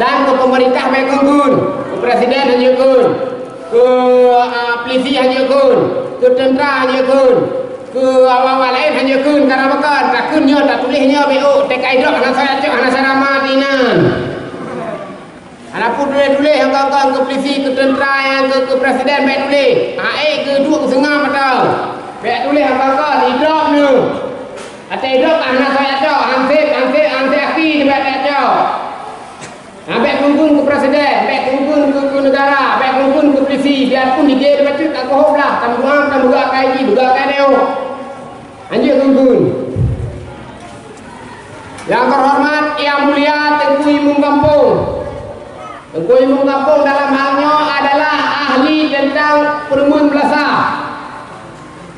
Dan ke pemerintah baik keun, ke presiden hanya keun, ke, ah, polisi hanya keun, ke tentara hanya keun. Keu awak-awak laén hana kheun, karena meukeun, takheun nyoe tatuléh nyoe B O, T K I drop hana soe cok, hana soe nama di nan. Hana peue tuléh-tuléh nyang kong-kong keu polisi, keu teuntara, nyang keu, keu presiden bèk tuléh. Aé keu duek keu seungab mantong. Bèk tuléh nyang kong-kong, idrop nyoe. Até idrop ka hana soe cok, hansét, hansét, hansét aki bèk cok. Nah, bèk kheun-kheun keu presiden, bèk kheun-kheun keu, keu negara, bèk kheun-kheun keu polisi, biarpun di dia bacut tak koh blah, tam doang, tam beugak kai ji, beugak kai deo. Anjeuet kheun-kheun. Yang terhormat, yang mulia Teungku Imum Gampông. Teungku Imum Gampông dalam hal nyoe adalah ahli tentang peureumeun beulasah.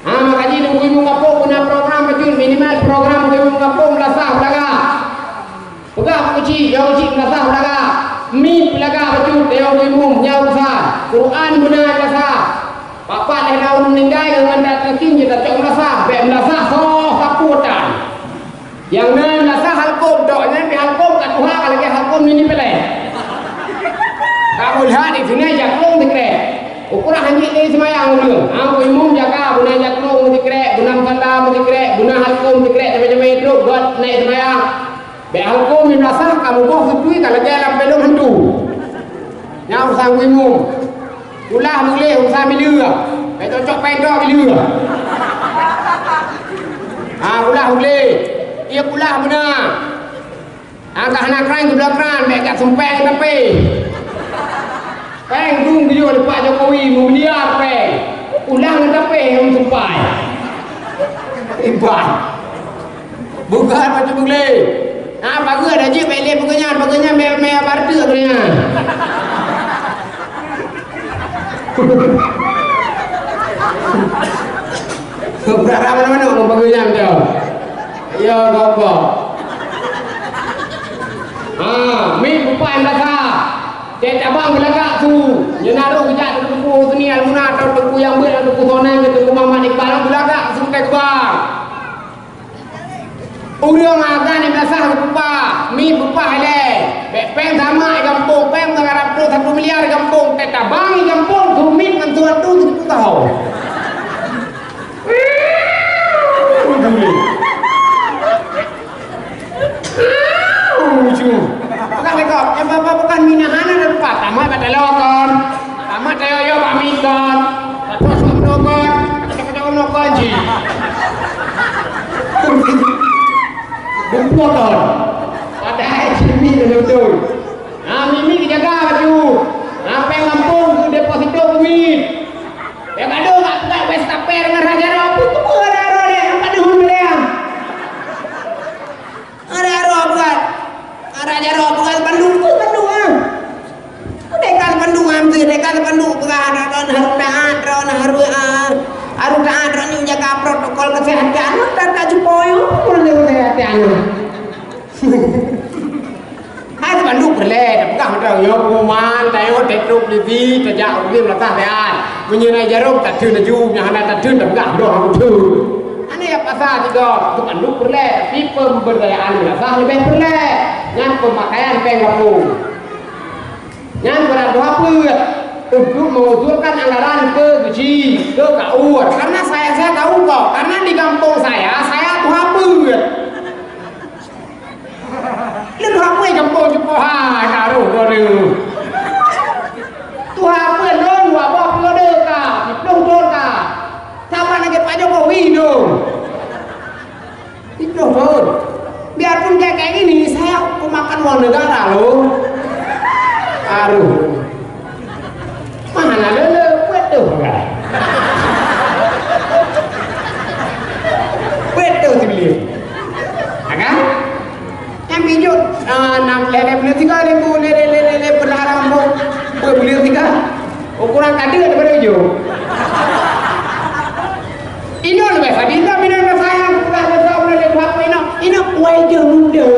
Ha, maka jih Teungku Imum Gampông guna program bacut, minimal program Teungku Imum Gampông beulasah beulagak. Peugah bak keuchik, yoh keuchik beulasah beulagak. Mi beulagak bacut, yoh Teungku Imum, nyan urusan. Quran beuna beulasah. Pat-pat lhèe na ureueng meuninggai, ngon that takin jeuet tacok beulasah, bèk beulasah soe sapeue tan. Nyang na meunasah halkom tok, nyan pih halkom ka tuha ka lagèe halkom nini peleh. Ka meulihat di sinan jaklong sikrek. Ukurah hanjeuet lé seumayang ureueng. Hang Teungku Imum jaga, beuna jaklong meusikrek, beuna musala meusikrek, beuna halkom sikrek, jamé-jamé trok göt naik seumayang. Bèk halkom meunasah ka muboh sutui ka lagèe lam filem hantu. Nyan urusan Teungku Imum. Kulah muléh urusan mileue. Bèk cocok péng droe mileue. Ha, kulah muléh. Iya kulah beuna. Ha, ka hana kran geubloe kran, bèk ka sumpèe ngon tapéh. Péng dum geuyue lé Pak Jokowi, meumiliar péng. Kulah ngon tapéh nyang sumpèe. Iban. Bukan macam beugléh. Ha, bagus dah jeuet bèk lé peue nyan, peue nyan mè, mè barteu peue nyan. Berharap mana-mana ngon peugöt nyan tu. Ya, goblok. Ha, mit bupan rasa. Cek cabang geulagak su. Nyoe na roh geujak Teungku Husni Al-Muna atau Teungku nyang beuet, Teungku Soneng, Teungku Muhammad Iqbal, geulagak su teuka. Ureueng azan di meunasah geupeupa, mi peupah ilée. Bèk péng sama di gampông, péng meuharab troh satu miliar di gampông, teutabang di gampông, keu mit ngon tuan tu sipeuet tahun. Bukan lekok, ya, apa, apa, bukan minahan ada tempat. Tamat batalokon. Tamat tayo-yo bak mit kon. Batos ngon nokon. Batos ngon nokon ji. Dumpok kon. Padahai jimit beutôi. Nah, mimi dijaga baju. Nah, péng gampông keu deposito duit. Ya, gadoh bak peugah wes taper ngon raja roh. Apa tu raja roh ni? Apa deuh dia? Ada roh buat. Ada jaroe peugah bandum tu bandum ah. Deka bandum am tu, deka bandum peugah anak droen harus taat, droen harus, ah, harus taat, droen nyoe jaga protokol kesehatan. Nyoe tak, tak cupo nyoe, pun lé kesehatan nyoe. Hai bandum peureulée, peugah droen nyoe pengumuman, tayo tetruk lidi, tajak ulim rasa sehat. Meunyoe na jaroe, tateun laju, nyang hana tateun, tapeugah droen aku tu. Hana ya pasal tiga, tu bandum peureulée, tapi pemberdayaan rasa lebih peureulée. Nyan pemakaian péng gampông. Nyan beuratuha peuet untuk mengusulkan anggaran ke G, ke K U R. Karena saya, saya tahu kok, karena di kampung saya, saya tuha peuet. Lé tuha peuet gampông cukup ha, taruh dua ribu. Tuha peuet lôn dua boh periode ka, siplôh thon ka. Saban lagèe Pak Jokowi dong. Siplôh thon. Biarpun kayak, kayak gini, saya pemakan uang negara loh. Aduh. Mana lele, betul kan? Betul sih beliau. Kan? Nyang bijôk, ah, nam lé, lé buleuen siga lé bu, lé, lé, lé, lé, lé, peularang bu, bu buleuen siga. Ukuran kade daripada ujong. Inoe leubeh sadis dah, bina sayang, bukan besar bulan lé bu, apa inoe? Inoe kuai jeuh muda.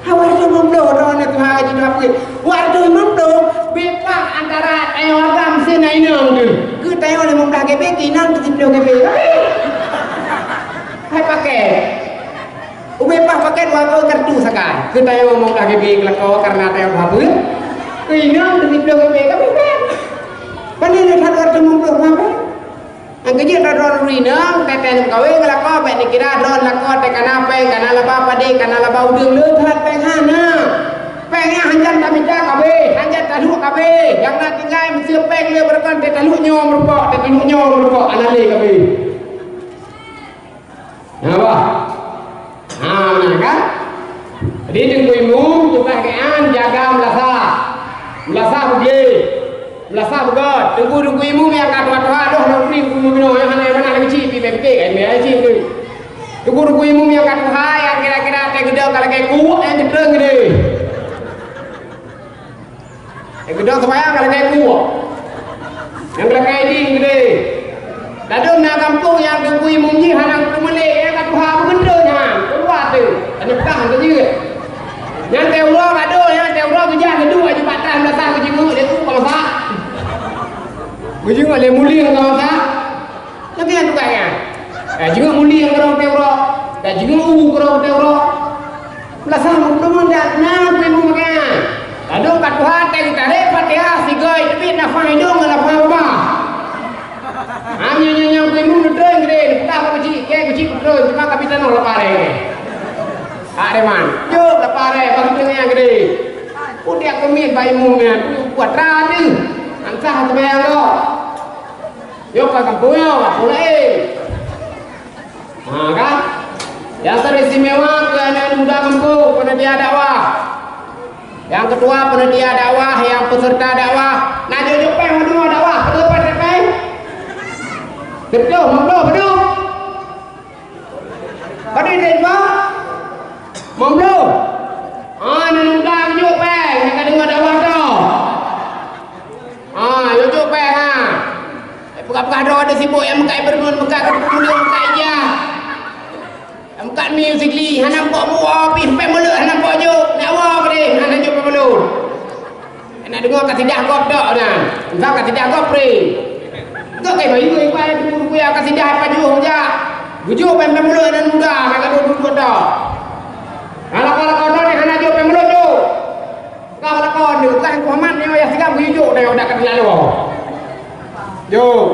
Hawa limong ploh droeneuh tuha haji tuha peuet. Watèe limong ploh, beupaih antara tanyoe agam meusén na inong teuh. Keu tanyoe limong blah G B, keu inong teuh siplôh G B. Hai pakèt. Ubé paih pakèt dua boh kartu sagai. Keu tanyoe limong blah G B keulakoe kareuna tanyoe tuha peuet. Keu inong teuh siplôh G B, ka beupaih. Pane lé that watèe limong ploh tuha peuet. Nyang keujeuet droe-droe ureueng inong, teuh-teuh meukawen ngon lakoe, bèk neukira droe lakoe teuh kana péng, kana laba padé, kana laba udeueng, le that péng hana. Péng nyan hanjeuet tamita kabéh, hanjeuet taluek kabéh. Nyang na tinggai miseue péng le beureukan teuh taluek nyoe meureumpok, teuh taluek nyoe meureumpok, hana lé kabéh. Nyan bah. Ha, na kan? Jadi Teungku Imum tugaih geuh nyan jaga meulasah. Meulasah beugléh. Meulasah beugöt. Teungku, Teungku Imum nyang ka tuha-tuha, doh lôn pri Teungku Imum inoe, nyang hana manah lagèe cit, pi bèk pike, eh, cit tu. Teungku, Teungku Imum nyang ka tuha, nyang kira-kira teuh geudong ka lagèe kuek, eh, nyang teutrön geudeh. Eh, geudong seumayang ka lagèe kuek. Nyang geulakèe idin geudeh. Ladôm na gampông nyang Teungku Imum jih hana geupeumeulé, nyang ka tuha beugeunteun nyan, keuluwa teuh. Hana peugah hana jeuet. Nyan teuh uroe ka dong, nyan teuh uroe geujak geuduek aju bak tah meunasah geujingeuk lé u bangsa. Geujingeuk lé mulieng bangsa. Lagèe nyan tugaih nyan. Ka jingeuk mulieng keudroe teuh uroe. Ka jingeuk u keudroe teuh uroe. Meulasah meukeureubeuen dak na kuimu meukan. Ladôm ka tuha teuh geutarek Fatihah sigoe teubiet nafah idong ngon nafah babah. Hana nyan nyang kuimu neutreun geude, peugah bak keuchik, keu keuchik peutreun, cuma ka mita noh lapare. Hak deman. Jok lapare, bak keuteungoh nyang geude. Kudiak keumiet bak imu nyan, kuat rani. Ansah seumayang gob. Nyoe ka gampông nyoe, gampông laén. Ha, kan? Nyang teristimewa keu aneuk muda gampông, panitia dakwah. Nyang ketua panitia dakwah, nyang peserta dakwah. Na jok-jok péng meunurot dakwah, padum péng? Siplôh, limong ploh, padum? Padum jok, Pak? Limong ploh. Ah, aneuk muda jok péng, nyang ka deungoe dakwah tu. Ada sibuk nyang meukat ipeureumeun, meukat keudroe, meukat ija. Meukat mi sigli, hana pok muwoe pih, pèng mulod hana pok jok. Nyak woe keudeh, hana jok pèng mulod. Nak deungoe kasidah gob tok na. Misal kasidah gob pre. Gob kai bayeue ipai teungku ya kasidah pajoh jak. Geujok pèng-pèng mulod aneuk muda, ka gadôh dudoe tok. Kalau, kalau, kalau ni hana jok pèng mulod jok. Ka lakon nyoe, kan Muhammad nyoe yah sigam geujok nyoe dak ka teulaloe. Jok.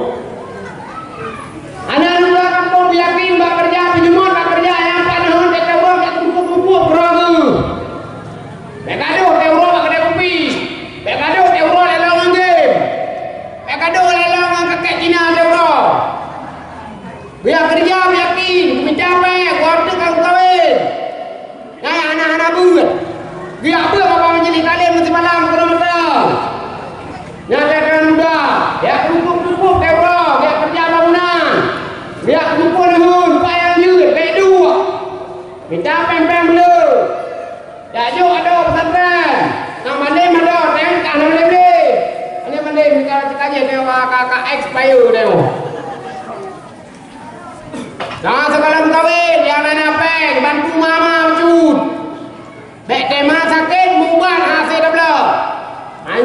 Aneuk muda kampung yakin bak keureuja, peunyumat bak keureuja, nyang pat nahon bèk tabong, bèk kumpuk-kumpuk keudroe geuh. Bèk gadôh teuh uroe bak keudè kupi. Bèk gadôh teuh uroe lé lôn ngon game. Bèk gadôh lé lôn ngon kakèe Cina teuh uroe. Beuyak keureuja, beuyakin, beumita pèng, watèe ka meukawen. Nyan hana-hana beuet. Geujak beuet bak majelis taklim meusimalam keudroe meuteung. Nyan lé keunan muda, jak peurumpok-peurumpok teuh uroe, jak keureuja bangunan. Jak peurumpok neuheun, payah jeuet, bèk duek. Mita pèng-pèng beu le. Jak jok adoe pesantren. Nyang malem adoe, teuh ka hana malem lé. Malem-malem, ka, ka, ka, ka expire teuh. Nah, sigohlom kawen, nyang na pèng, bantu mama bacut. Bèk tema sakét, mubat hase tabloe.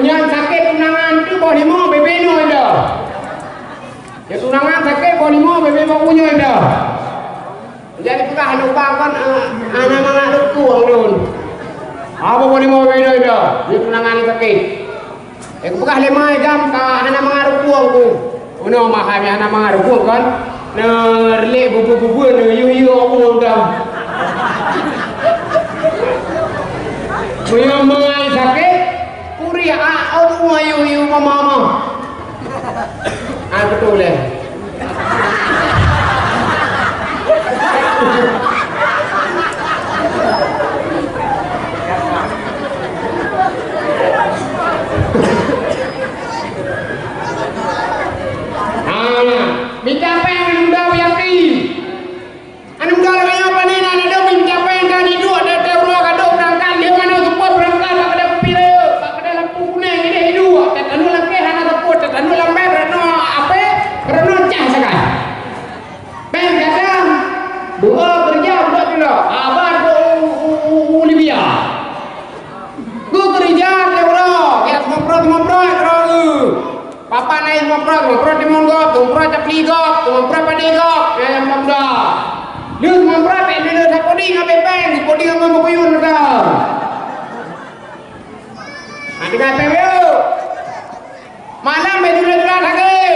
Nyan sakét tunangan teuh boh limo bebe noe dah. Ya tunangan sakét boh limo bebe boh unyoi dah. Jadi peugah lubang kon, eh, hana mangat leukueng lôn. Apa boh limo bebe noe dah? Ya tunangan sakét. Eh, kupeugah lé mai gam ka hana mangat rukueng ku. Unoe mahai hana mangat rukueng kon. Neureulék bubue-bubue, neuyue-yue awak udah. Meunyoe mai sakét, kurih a-, awak yue-yue mama-mama. Ah, beutôi lé. Ah, mita pèng aneuk muda yakin. Aneuk muda lagèe nyoe pane na ladôm mita pèng ka jiduek, teuh uroe ka duek beurangkat, lheueh manoe seupôt beurangkat, bak keudè kupi rayeuk, bak keudè lampu kunéng, ideh iduek, teuh taneuk lam kèh hana seupôt, teuh taneuk lam bèk, beureunoe apè, beureunoe cah sagai. Pèng gata, dua keureuja buet tulok. Haba u, u, u, u Libya. Geukeureuja lé uroe, ya seumeuprot-seumeuprot keudroe. Papan laén seumeuprot, seumeuprot timon gob, seumeuprot capli gob, seumeuprot padé gob, ya, ya, mudah-mudah. Lheueh seumeuprot, pèng lheueh sapodi ngon pèng, sapodi ngon meukuyun mata. Nah, tinggai pèng yuk. Malam bèk jula-jula lagèe.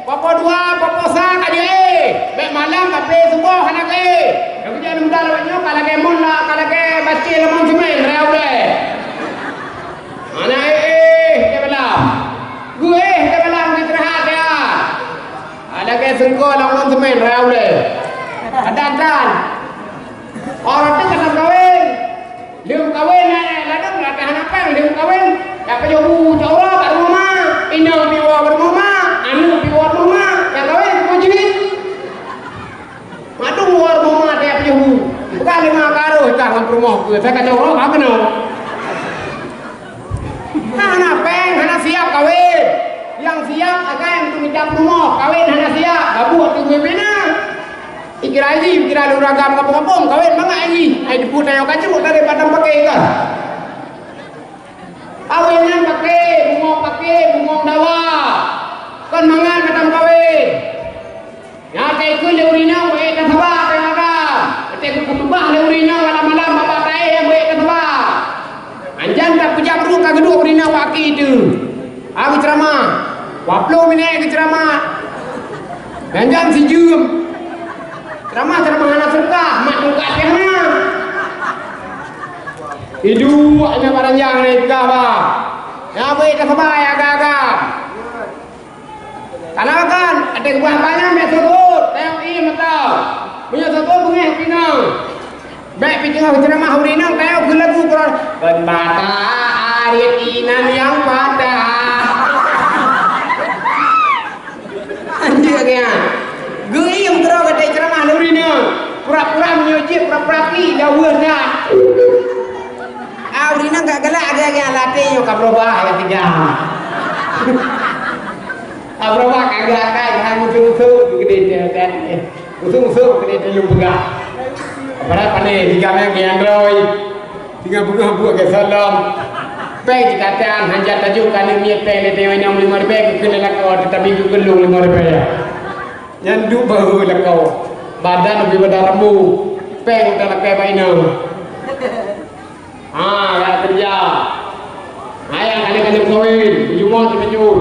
Popo dua, popo sa ka jeuet. Bèk malam tapi suboh hana lagèe. Tapi jangan muda lawét nyoe ka lagèe mon la, ka lagèe bacil lamon semen raya ulèe. Hana éh-éh teuh malam. Geuéh teuh malam geuistirahat ya. Hana lagèe seungko lamon semen raya ulèe. Adan-adan. Orang tu kena kawin. Lheueh meukawen, eh, ladôm dah hana péng, lheueh meukawen, dak pajoh bu cok uroe bak rumoh ma, inong piwoe bak rumoh ma, aneuk piwoe bak rumoh ma, nyang kawen peubuet jeuet. Mandum woe rumoh ma dak pajoh bu. Bukan lima karoh tah lam peurumoh keu, saya kacau uroe ka keunoe. Hana péng, hana siap kawen. Nyang siap akan untuk mita peurumoh, kawen hana siap, gabuek tu pimpinan. Pikiran jih, pikiran ureueng agam kampung-kampung, kawen mangat jih. Ai deungon tanyoe ka jeuet dari padang paké kan. Kawen nyan paké, bungong paké, bungong dawa. Kon mangat mantong kawen. Nyang ka ikheun lé ureueng inong, beu ék tasaba, tanyoe agam. Watèe geupeutubah lé ureueng inong malam-malam bak taéh, beu ék tasaba. Anjan tapeujam rueng ka geuduek ureueng inong bak aki teuh. Ka geuceuramah. Dua ploh minèt geuceuramah. Janjan sijeuem. Ceuramah-ceuramah hana seureuta, mat tungkat pih hana. Iduek nyan barang nyang na ipeugah bah. Nyan beu tasaba agam-agam. Kana kan, até geuba banyan bèk seuôt, tayong ié mata. Meunyoe seuôt beungèh pinang. Bèk pih teungoh ceuramah ureueng inong, tayong keu lagu keurah. Kon bata arit inan nyang patah. Anjing lagèe nyan. Geuiem keudroe gata ceuramah lé ureueng inong. Pura-pura meunyoe jeuet, pura-pura pi, dah weueh that. Ah, ureueng inong ka galak lagèe nyan, latèe nyoe ka beurubah, ka tinggai. Abraham agak akai hai musuh-musuh gede teh. Musuh-musuh gede teh lu peugah. Padahal pandai tiga meh ke androi. Tiga peugah buat ke salam. Peng jikatan hajat tajuk kali miet peng di tengah nyam lima ribèe ke kena lakoe tetapi ke gelung lima ribèe. Nyan duek bahu lakoe. Badan lebih badan rambu. Peng udah lakai bak inong. Ha, ya kerja. Ayah kali-kali kawin, bujumot teumanyut.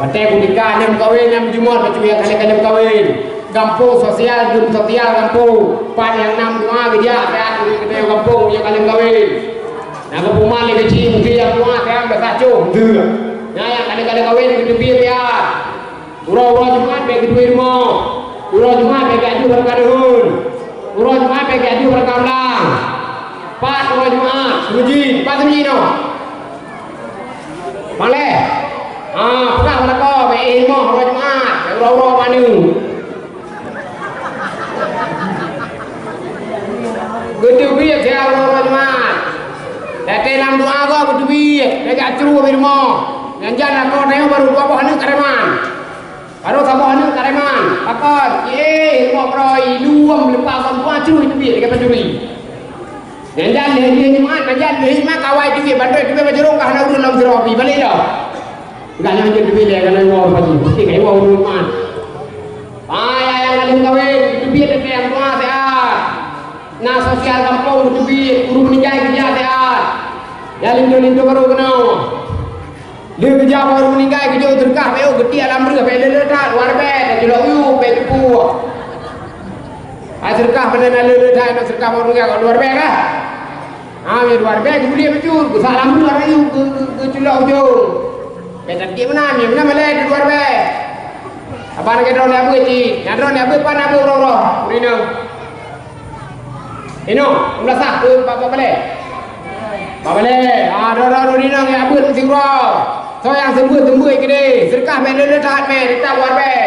Watèe kutika nem kawin nyang jumôt bacut ya kali-kali kawin. Gampông sosial, dum sosial gampông. Pat nyang nam doa geujak, sehat di keudè gampông ya kali kawin. Nah, geupuman lé keuci mungkin nyang doa sehat basa coh mungkin. Nah, nyang kali-kali kawin geuteubiet ya. Uroe-uroe Jumat bèk geuteubiet rumoh. Uroe Jumat bèk geujak ju barangkapeue. Uroe Jumat bèk geujak ju barangkapeue. Pat uroe Jumat, seumeujid, pat seumeujid noh. Malèe. Ha, peugah bak lakoe, bèk éh rumoh uroe Jumat, bèk uroe-uroe manu. Geuteubiet siat uroe-uroe Jumat. Watèe lam doa gob geuteubiet, bèk geujak cruh bak rumoh. Nyan jan lakoe tanyoe barô dua boh aneuk kareman. Barô saboh aneuk kareman. Pakon, éh, rumoh keurôi, luwom leupah bak doa cruh geuteubiet lagèe pancuri. Nyan jan lheuh Jumat, nyan jan lheuh Jumat kawai teubiet, bantuek teubiet bajurong ka hana ureueng lom sidroe pih, balek dah. Enggak nyan jeuet teubiet lé, kalau iwoe pagi, pasti ka iwoe ureueng Jumat. Payah nyang ladôm kawin, teubiet teubiet nyang tuha siat. Na sosial gampông teubiet, ureueng meuninggai geujak siat. Ya linto-linto barô keunoe. Lheuh geujak bak ureueng meuninggai geujok seudeukah, bèk oh geutiek lam reueh, bèk le-le that, luar bèe, taculok yub, bèk teupeue. Hai seudeukah, bèk na le-le that, na seudeukah bak ureueng meuninggai, luar bèe kah? Ha, meunan luar bèe, geubuliek bacut, geusak lam reueh, rayu, geu-, geu-, geuculok ujong. Bèk that gèt meunan, meunan malèe di luar bèe. Abang lagèe droeneuh abeuet cit, nyang droeneuh abeuet pan abeuet uroe-uroe, ureueng inong. Inong, meulasah keu bak, bak balèe. Bak balèe, ha, droe-droe ureueng inong nyang abeuet meusigoe. Soe nyang seumeubeuet-seumeubeuet keudéh, seudeukah bèk le-le that mè, teutab luar bèe.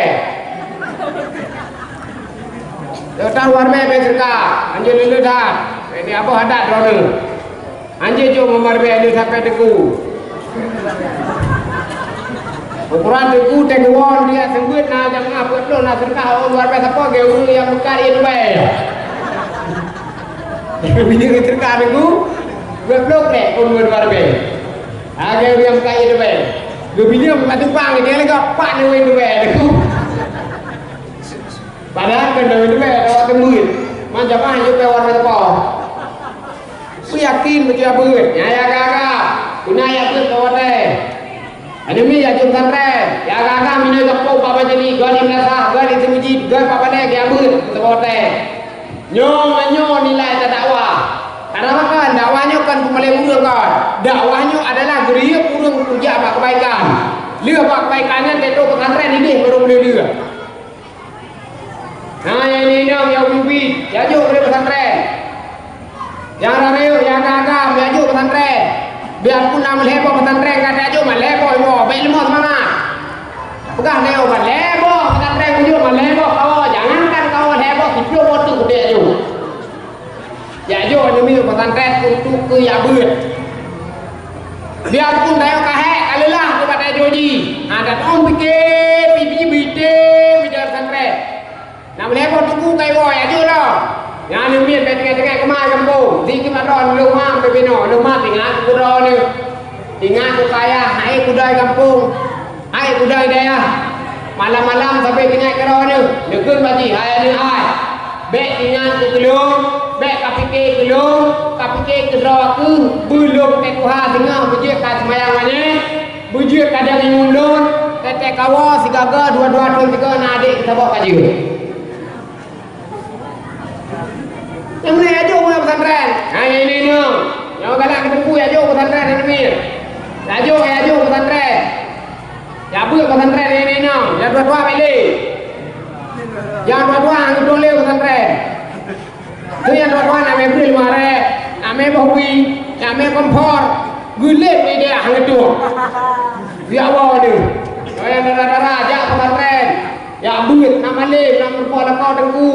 Teutab luar bèe, bèk seudeukah, hanjeuet le-le that. Bèk di abah adat droeneuh. Hanjeuet jok meumarbèe lé sampai teungku. Ukuran teungku teuguon dia seumeubeuet na jamaah peuet ploh na seudeukah oh luar biasa po geu ureueng nyang buka ié teubai. Bini seudeukah teungku peuet ploh krek oh luar biasa. Agak ureueng nyang buka ié teubai. Geubineung buka tupang dia lagak pat neuwi teubai teungku. Padahai keu dawai-dawai ada awak teumeuet. Man jamaah yue peuwat meuteupeu. Beuyakin beujeuet beuet. Nyang ya gaga. Guna ya beuet bak watèe. Aneuk miet ya jeuet pesantren. Ya gaga minoe gampông bak Bajeli, goi di meunasah, goi di seumeujid, goi bak balèe ya beuet bak watèe. Nyoe nyoe nilai tadakwah. Karena kan dakwah nyoe kan peumalèe ureueng kan. Dakwah nyoe adalah geuriyeuk ureueng keureuja bak keubaikan. Lheueh bak keubaikan nyan teutoh pesantren idéh baru meuleueh-leueh. Nah, nyang inong, nyang ubit-ubit, ya jok keu pesantren. Nyang rayeuk, nyang agam, ya jok pesantren. Biarpun na meulhèe boh pesantren, ka tajok meulhèe boh, boh, bèk leumoh seumangat. Peugah lé, oh, meulhèe boh pesantren, kujok meulhèe boh kawoe, jangankan kawoe lhèe boh, siplôh boh teuk kudék jok. Jak jok aneuk miet pesantren untuk keu jak beuet. Biarpun tanyoe ka hék, ka leulah, keu bak tanyoe jih. Ha, dan oh pike, pike bite, bite pesantren. Nak meulhèe boh teungku kai woe, jak jok lom. Nyan aneuk miet bèk teuka-teuka keumah gampông. Di keumat droe, lôn mam bèk binoe, lôn mam ingat keu droeneuh. Ingat keu kayah, hai kudai gampông. Hai kudai dayah, malam-malam sabe teuingat keudroe neuh, neukheun bak jih, hai aneuk ai. Bèk teuingat keu lôn, bèk kapike keu lôn, kapike keu droe keuh, beulom teuh tuha singoh beujeuet ka seumayang manyét, beujeuet ka dang imeum lôn, teutek kawoe sigaga dua-dua thôn sigoe na adék saboh ka jeuet. Nyang meunan jak jok u pesantren. Hai nyoe, nyoe, nyoe. Nyoe galak keu teungku jak jok u pesantren, hai nyoe. Jak jok, jak jok u pesantren. Jak beuet pesantren, hai nyoe, nyoe. Nyang dua-dua bèk lé. Nyang dua-dua hana geutulèe u pesantren. Tu nyang dua-dua nak mè breueh limong arèk, nak mè boh wie, nak mè kompor. Geulép lé dia hana geutulèe. Ya Allah ni. Nyoe nyang dara-dara jak pesantren. Jak beuet, nak malém, nak meurupoh lakoe teungku.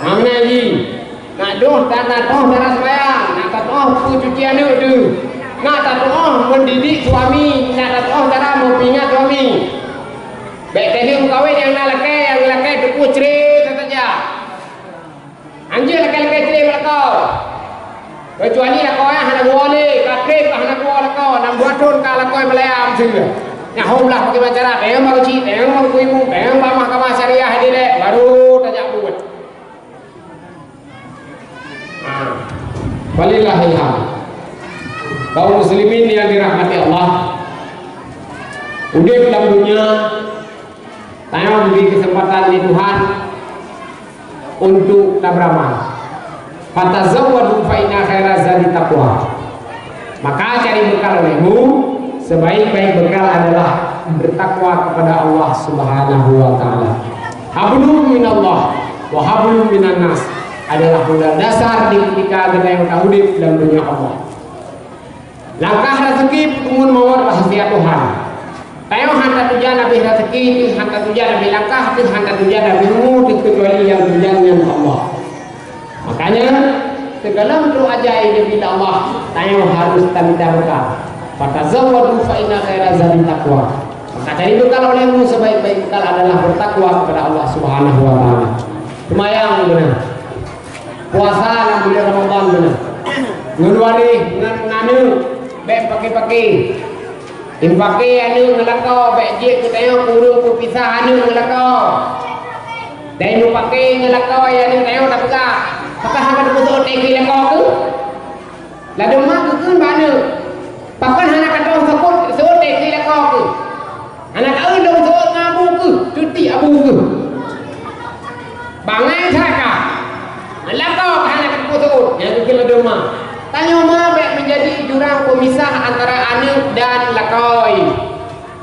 Hana jih. Nak doh, tak nak toh dara seumayang, nak toh peucuci aneuk teuh. Na tatuoh mendidik suami, na tatuoh cara meupeuingat suami. Bék teuh meukawen nyang na lakée, nyang lakée teupeue cre saja. Anjeue lakée-lakée cre meulakoe. Keucuali lakoe hana geuwoe lé, ka treb hana geuwoe lakoe, nam dua thon ka lakoe meulayam sigoe. Nyan hom lah bagaimana cara, teuh baru cit, teuh baru kuimu, teuh bamah kama syariah dilek, baru tajak buet. Walillahil hamd. Kaum muslimin yang dirahmati Allah, udeb lam dunia, tanyoe dibri keuseumpatan lé Tuhan untuk taberamal. Fatazawwadu fa inna khaira zadi taqwa. Maka cari bekal olehmu, sebaik-baik bekal adalah bertakwa kepada Allah Subhanahu wa taala. Hablum minallah wa hablum minan nas adalah modal dasar di ketika geutanyoe ka udeb lam dunia Allah. Langkah raseuki peuteumon mawöt rahasia Tuhan. Tanyoe hana tatujan abéh raseuki, teuh hana tatujan abéh langkah, teuh hana tatujan abéh rumoh, teuh keucuali nyang tujan nyan Allah. Makanya, sigohlom trok ajai Nabi Allah, tanyoe harus tamita bekal. Fatazawwadu fa inna khaira zadi taqwa. Maka cari bekal olehmu, sebaik-baik bekal adalah bertakwa kepada Allah Subhanahu wa taala. Seumayang beuna. Puasa lam bulan Ramadan beuna. Ngon waréh, ngon aneuk, bék pake-pake. Infake aneuk ngon lakoe, bék jeuet keu tanyoe keu ureueng peupisah aneuk ngon lakoe. Dan mupake ngon lakoe aneuk tanyoe tapeugah, "Pakon hana tapeusoe teuki lakoe keuh?" Ladôm mak geukheun bak aneuk, "Pakon hana katong seuôt, seuôt teuki lakoe keuh? Hana taeu lôn seuôt ngon abu keuh, cuti abu keuh." Bangai that ka. Lakoe ka hana tapeusoe, nyang geukheun ladôm mak. Tanyoe ma bék menjadi jurang pemisah antara aneuk dan lakoe.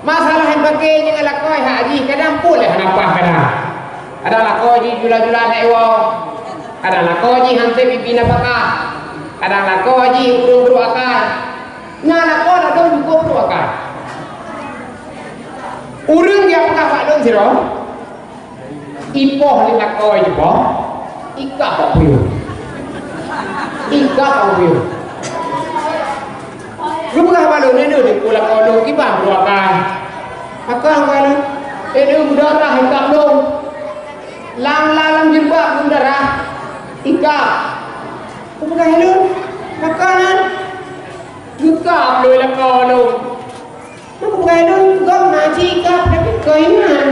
Masalah infake ngon lakoe hak jih kadang pun lé hana paih kadang. Kadang lakoe jih jula-jula lé woe. Kadang lakoe jih han sép ibi nafakah. Kadang lakoe jih ureueng brôk akai. Nyan lakoe ladôm jukôb brôk akai. Ureueng nyang peugah bak lôn sidroe, ipoh lé lakoe jipoh, ikab bak puyueng. Ikab bak puyueng. Geupeugah bak lôn, "Neuneuh teungku lakoe lôn kiban brôk akai." Akai lôn, "Neuneuh meudarah ikab lôn. Lam, lam, lam jilbab meudarah, ikab." Geupeugah lôn, "Pakon nyan?" "Geukab lôn lakoe lôn." Meupeugah lôn, "Gob na cit ikab, tapi kon inan."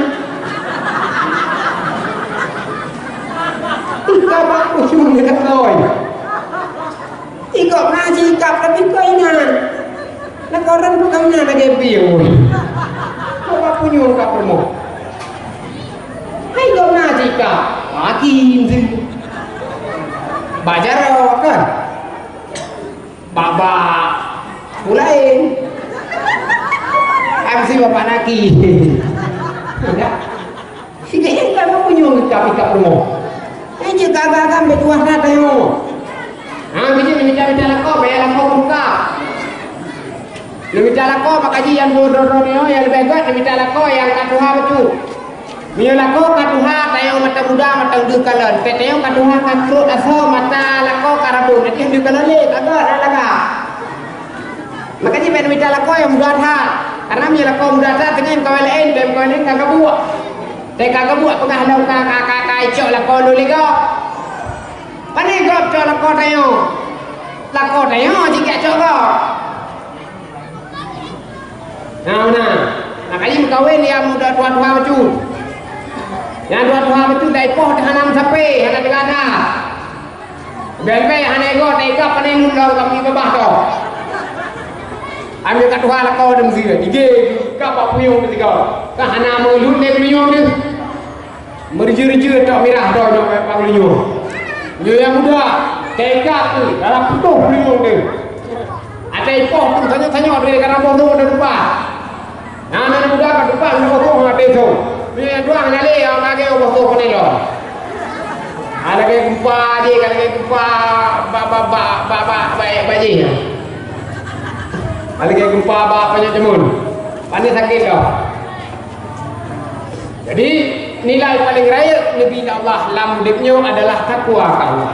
Ikab bak puyueng lakoe. "Gob na cit ikab, tapi kon inan." Lakoe ureueng bukan inan lagèe piôh. Gob bak puyueng ka peurumoh. "Hai gob na cit ikab." Hakim tu. Bak jaroe kan? Babah. Pulain. Am si bapak naki. Ya. Sikit je ka punyueng ikab-ikab rumoh. Nyan jeuet ka agam-agam bek tuah that tanyoe. Ha, bijih mita-mita lakoe, bayar lakoe buka. Neumita lakoe bak kaji nyang dua droe-droe nyoe, nyang leubeh gét neumita lakoe nyang ka tuha bacut. Meunyoe lakoe ka tuha, tanyoe mata muda, mata deuh kalon. Teuh tanyoe ka tuha, ka trok asoe, mata lakoe ka rabon. Jadi deuh kalon lé, ka gét, hana lagak. Makajih bèk neumita lakoe nyang muda that. Karena meunyoe lakoe muda that, teungoh kawén laén, dan kawén laén ka gabuek. Teuh ka gabuek peugah lom ka, ka, ka, ka icok lakoe lôn lé gob. Pane gob cok lakoe tanyoe? Lakoe tanyoe jih ka cok gob. Nah, nah. Makajih meukawen nyang muda tuha-tuha bacut. Nyang tuha-tuha bacut dak ipoh hana meusape, hana teuga that. Bèk-bèk hana igoe, teuga pane lôn lom kami babah to. Ambil ka tuha lakoe dum sie, dige ka bak puyueng keu sigoe. Ka hana meulheueh lé meulunyueng deuh. Meureujeue-reujeue tok mirah droe nyoe bak meulunyueng. Nyoe nyang muda, teuga tu, dalam putôh meulunyueng deuh. Atai poh tu sanyok-sanyok deuh ka rampoh tu deuh lupa. Nah, aneuk muda ka tumpah leumoh boh ngon até thon. Meunyoe dua hana lé, nyang lagèe boh thon keuneuk lom. Ah, lagèe gempa jih, ka lagèe gempa ba, ba, ba jih nyan. Ah, lagèe gempa ba panyöt jameun. Pane sakét lom. Jadi, nilai paleng rayeuk Nabi Allah lam udép nyoe adalah takwa keu Allah.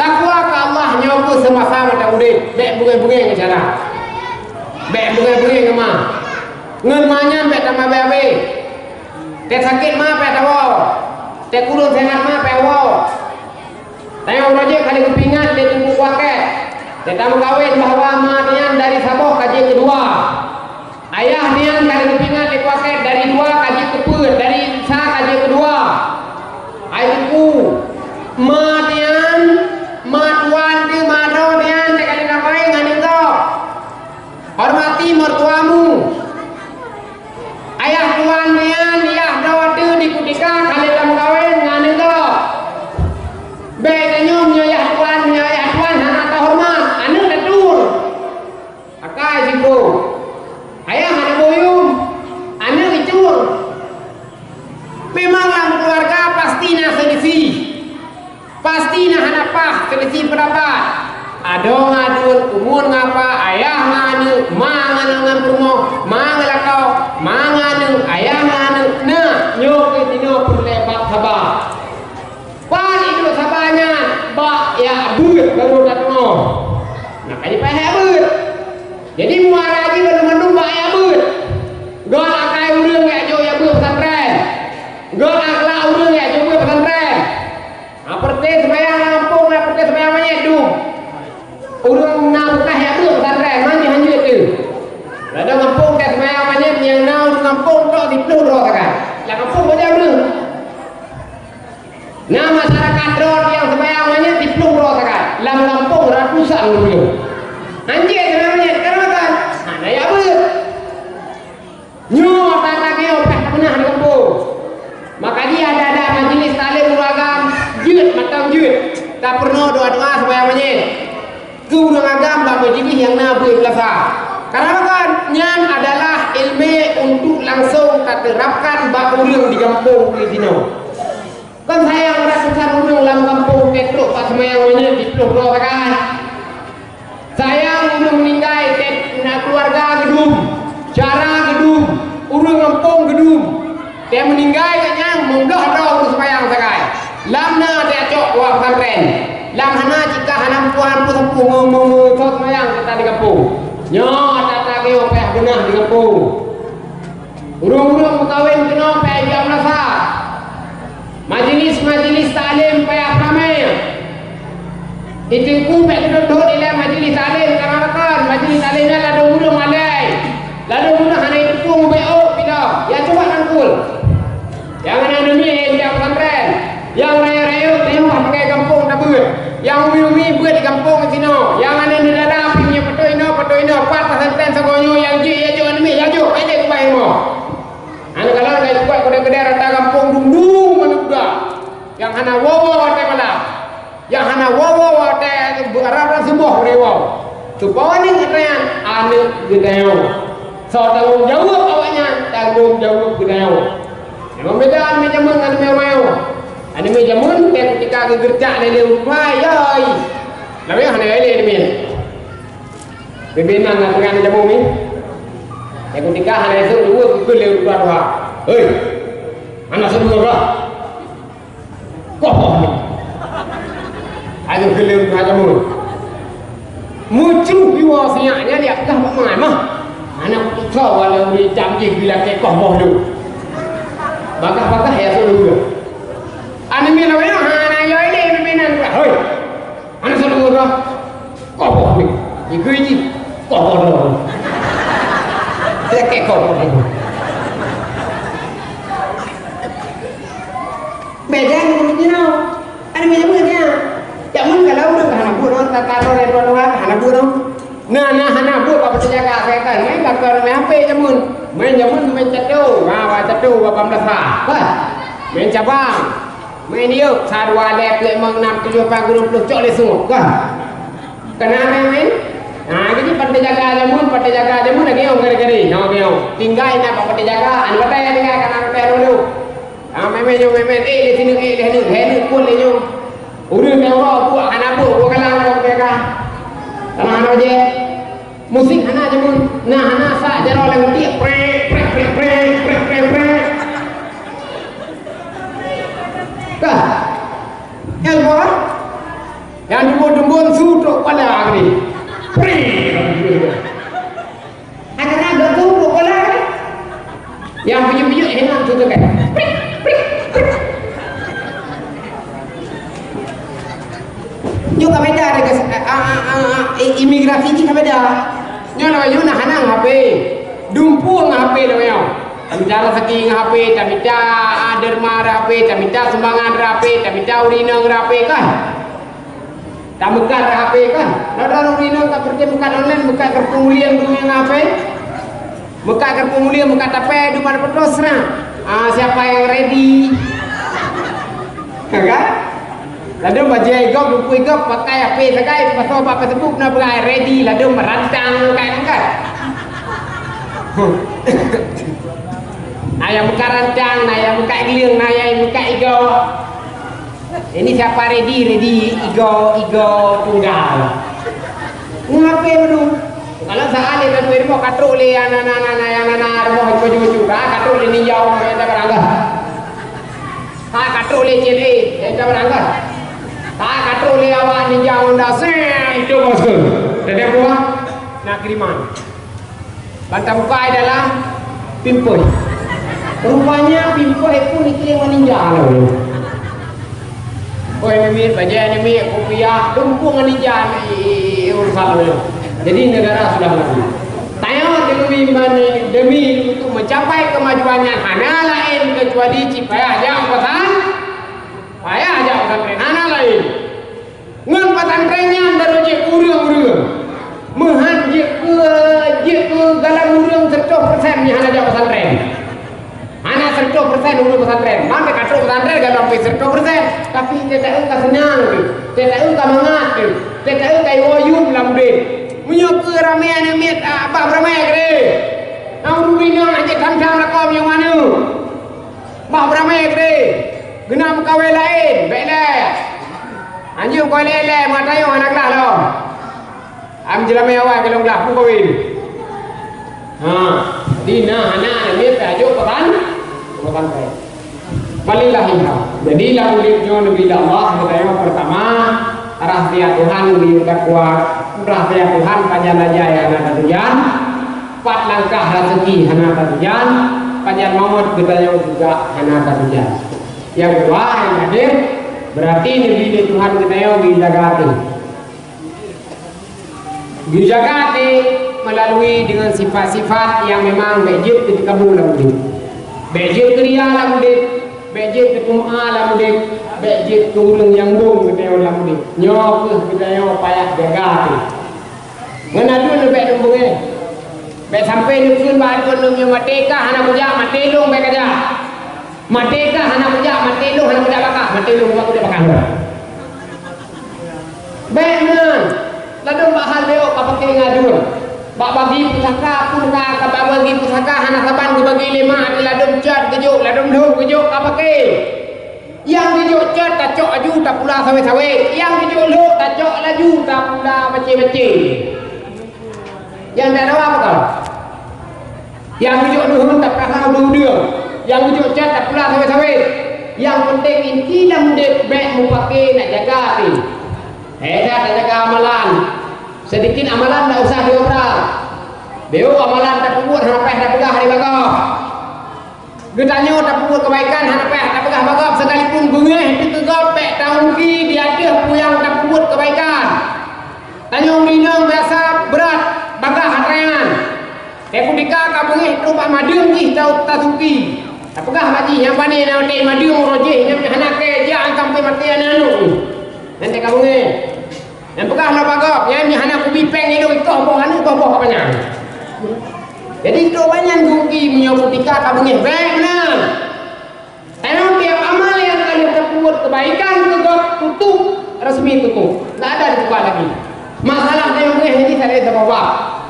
Takwa keu Allah nyoe kheueh seumasa mantong udeb, bék beungéh-beungéh ngon cara. Bék beungéh-beungéh ngon ma. Ngon ma nyan bék tamabé-abé. Teu sakét ma payah tawoe. Teu kureueng seuhat ma payah woe. Tanyoe uroe jih ka lheueh geupeuingat lé Teungku Kuakét, teuka meukawen bahwa ma nyan dari saboh ka jeuet keudua. Ayah nyan ka lheueh geupeuingat lé Kuakét dari dua ka jeuet keupeuet, dari sa ka jeuet keudua. Hai Teungku, ma nyan, ma tuan teuh, ma droe nyan teuka lheueh meukawen ngon aneuk gob. Hormati mertuamu. Ayah tuan nyan, yah droe teuh di kutika ka lheueh tameukawen ngon aneuk gob. Bék tanyong nyoe yah tuan, nyoe yah tuan hana tahoreumat, aneuk tatur. Akai sigoe. Ayah hana buyum, aneuk icur. Memang lam keuluwarga pasti na seulisih. Pasti na hana paih, seulisih peundapat. Adoe ngon aduen, umur ngon apa, ayah ngon aneuk, ma ngon, ngon peurumoh, ma ngon lakoe, ma ngon aneuk, ayah ngon aneuk. Na, nyoe keuh sinoe peureulée bak saba. Pat iduek saba nyan, bak jak beuet barô tateungoh. Na ka jipayah jak beuet. Jadi, muara jih banmandum bak jak beuet. Göt akai ureuëng jak jok jak beuet pesantren. Göt akhlak ureuëng jak jok beuet pesantren. Ha, peureté seumayang lam gampông, na peureté seumayang manyét dum. Ureuëng na beukah jak beuet pesantren, manyét hanjeuet teuh. Ladôm gampông teuh seumayang manyét, nyang na ureuëng gampông trok siplôh droe sagai. Lam gampông bajang ureuëng. Na masyarakat droe nyang seumayang manyét siplôh droe sagai. Lam gampông ratusan ureuëng. Hanjeuet seumayang manyét, karena kan hana jak beuet. Nyoe ata-ata geuh payah tapeunah di gampông. Maka jih ada-ada majelis taklim ureuëng agam jeuet mantong jeuet. Tapeurunoe doa-doa seumayang manyét keu ureuëng agam bak majelis nyang na beuet meulasa. Karena kan nyan adalah ilmu untuk langsung taterapkan bak ureuëng di gampông di sinoe. Kon sayang ratusan ureuëng lam gampông teutrok bak seumayang manyét siplôh droe sagai. Sayang ureuëng meuninggai teuh na keuluwarga geudum, syedara geudum, ureuëng gampông geudum. Teuh meuninggai gobnyan meubloh droe ureuëng seumayang sagai. Lam na teuh cok u pesantren. Lam hana cit ka hana meupuan peue-peue meu-, meu-, meu-, seumayang teuh di gampông. Nyoe ata-ata geuh payah beunah di gampông. Ureuëng-ureuëng meukawen keunoe payah jak meulasa. Majelis-majelis taklim payah ramé. Di Teungku bék keudot-dot ilée majelis taklim, karena kan majelis taklim nyan ladôm ureuëng malée. Ladôm ureuëng hana jiteupeue mubeuet ôk pih lom. Ya, cuba rangkul. Nyang hana neumie jak pesantren. Nyang rayeuk-rayeuk teuh pakai gampông tabeuet. Nyang umi-umi beuet di gampông sinoe. Nyang aneuk neudara pih nyoe peutoh inoe, peutoh inoe, pat pesantren sagoe nyoe nyang jeuet, ya jok aneuk miet, ya jok, ya jok keubah ilmu. Aneuk kalon ka jikuat keudeh-keudeh rata gampông dum-dum aneuk muda. Nyang hana woe-woe watée malam. Nyang hana woe-woe watée beurara suboh bri woe. Supaya nyan aneuk geutanyoe. Soe tanggong jaweueb awaknyan, tanggong jaweueb geutanyoe. Memang beda aneuk jameun ngon aneuk ureuëng. Aneuk jameun, dan ketika geugeurcak lé lé ureuëng tuha, yoi. Lawét hana lé aneuk. Bibinan na teuka aneuk jameun ni. Dan ketika hana esok dua, geukheun lé ureuëng tuha. Hei, hana seudua kah? Koh boh ni. Ayo geuleueng ka jameun. Meucruh iwa sinyak nyan, dia peugah bak mangat mah. Aneuk putra walau di jam jih bila ke koh boh tu. Bagah-bagah ya sulu. Aneuk miet awak nyoe hana yo ile pimpinan. Hoi. Aneuk sulu dah. Koh boh ni. Iku ini. Koh boh tu. Dia ke koh boh tu. Beda ngon ureueng jinoe. Ada meunyambut nyan. Jak mun kalau ureueng hana buet, orang tak tahu dari luar-luar hana buet dong. Nah, nah, hana buet apa terjaga saya kan. Main bakar main H P jamun. Main jamun main catur. Ha, ba catur ba pamlasa. Bah. Main cabang. Main yuk. Sa dua lep lep mang enam tujuh lapan dua puluh cok leh sungguh. Bah. Kena main-main. Ha, jadi pantai jaga jamun, pantai jaga jamun lagi orang kari-kari. Ha, dia. Tinggal nak pantai jaga, anu pantai tinggal kan pantai dulu. Ah, meumen nyoe, meumen. Eh, lé sineuk, eh, lé sineuk. Lé sineuk pun lé nyoe. Ureueng nyang roh buet hana buet, buet galang roh mereka. Tanah hana je. Musik hana je mun. Nah, hana sa jaroe lam tiek. Prek, prek, prek. Kah? Nyang dua? Nyang dua. Nyang piyeuk-piyeuk hilang tu kan. Nyoe ka beda dengan, ah, ah, ah, ah, i-, imigrasi jih ka beda. Nyoe lawét nyoe na hana ngon H P. Dumpeue ngon H P lawét nyoe. Tamita raseuki ngon H P, tamita, ah, derma ngon H P, tamita sumbangan ngon H P, tamita ureueng inong ngon H P kan. Tameukat H P kan. Droe-droe ureueng inong ka peureulée meukat online, meukat kartu mulia ngon H P. Meukat kartu mulia, meukat tapé, dum ada peutroh seurang. Ah, siapa yang ready? Ya kan? Ladôm bajée gob, dumpeue gob, pakai H P sagai, pasoe bak Facebook na beugai ready, ladôm rantang kan, kan? Na nyang meukat rantang, na nyang meukat gleueng, na nyang meukat igoe. Ini siapa ready, ready, igoe, igoe tunggal. Ngape dulu? Kalau saat dia tadi rumah katrok le, ana, ana, ana, ana, ana, rumah cucu-cucu, ah, katrok le ninja, yang tak berangkat. Ha, katrok lé C L A, eh, tak berangkat. Ha, katrok lé awak ninja Honda, seh, itu bosku. Tadi buah, nak kiriman. Bantang bukai dalam pimpoi. Rupanya pimpoi pun dikirim ngon ninja lalu. Oh, ini mit, bajai ini mit, kopiah, dumpung ngon ninja ni urusan lalu. Jadi negara sudah maju. Tanyoe demi mani-, demi untuk mencapai kemajuan nyan hana laén kecuali cit payah jak pesan, payah jak pesantren, hana laén. Ngon pesantren nyan baru jeuet keu ureueng-ureueng. Meuhan jeuet keu, jeuet keu galam ureueng seratus persen nyang hana jak pesantren. Hana seratus persen ureueng pesantren. Ban teuka trok pesantren galom pih seratus persen. Tapi teuka ka seunang teuh. Teuka ka mangat teuh. Teuka ka iwoe yum lam udeb. Meunyoe keu ramé aneuk miet, ah, bah beramé keudeh. Nyang ureueng inong hana jeuet tham-tham lakoe meunyoe maneuh. Bah beramé keudeh. Geuneuk meukawen laén, bék lé. Anjeue meukawen lé-lé, meungat tanyoe hana glah lom. Am jeulamé awai golom glah, peue kawin. Ha, jadi na hana aneuk miet tajok pesan, pesan kaya. Walillahilhamd. Jadi lam udeb nyoe neubi lé Allah, geutanyoe pertama, rahsia Tuhan geuyue takuat, rahsia Tuhan pajan raja nyang hana tatujan, pat langkah raseuki hana tatujan, pajan mawöt geutanyoe juga hana tatujan. Nyang keudua, nyang terakhir, berarti neubi lé Tuhan geutanyoe geujaga até. Geujaga até melalui dengan sifat-sifat nyang memang bék jeuet keu teukabu lam udeb. Bék jeuet keu ria lam udeb, bék jeuet keu teuma lam udeb, bék jeuet keu ureueng nyang bong geutanyoe lam udeb. Nyoe kheueh geutanyoe payah jaga até. Ngon aduen bék lôn beungéh. Bék sampoe neukheun bak aduen lôn nyoe maté kah hana kujak, maté lôn bék kajak. Maté kah hana kujak, maté lôn hana kujak bakah, maté lôn hana kujak bakah lôn. Bék meunan, ladôm bak hal beuk ka paké ngon aduen. Bak bagi pusaka pun ka, ka bak bagi pusaka hana saban geubagi lé mak, ladôm cot geujok, ladôm lhôh geujok ka paké. Nyang geujok cot tacok laju tapula sawe-sawe, nyang geujok lhôh tacok laju tapula bace-bace. Nyang dak dawa apa kau? Nyang geujok lhôh tapula udeueng-udeueng, nyang geujok cot tapula sawe-sawe. Nyang penting inti lam udeb bék mupaké nak jaga até. Heda tajaga amalan. Sedikit amalan dak usah diobral. Beuk amalan tapeubuet hana payah tapeugah di bagoe. Geutanyoe tapeubuet keubaikan hana payah tapeugah bagoe, sekalipun beungéh teuh keu gob bék taungki di ateueh peue nyang tapeubuet keubaikan. Tanyoe ureueng inong biasa brat bagah atra nyan. Teukutika ka beungéh trok bak madeueng jih ta-, tasungki. Tapeugah bak jih, "Nyang pané na watèe madeueng uroe jih, nyan hana kèe jak sampoe maté aneuk-aneuk." Nyan teuka beungéh. Nyang peugah lom bak gob, "Nyan meuhana kubi péng ilôn ikoh boh aneuk boh-boh ka panyang." Jadi trok banyan geurugi meunyoe kutika ka beungéh bék meunan. Tanyoe tiep amal nyang ka lheueh tapeubuet keubaikan keu gob tutup, resmi tutup. Ndak ada dibuka lagi. Masalah tanyoe beungéh nyan sabe saboh bab.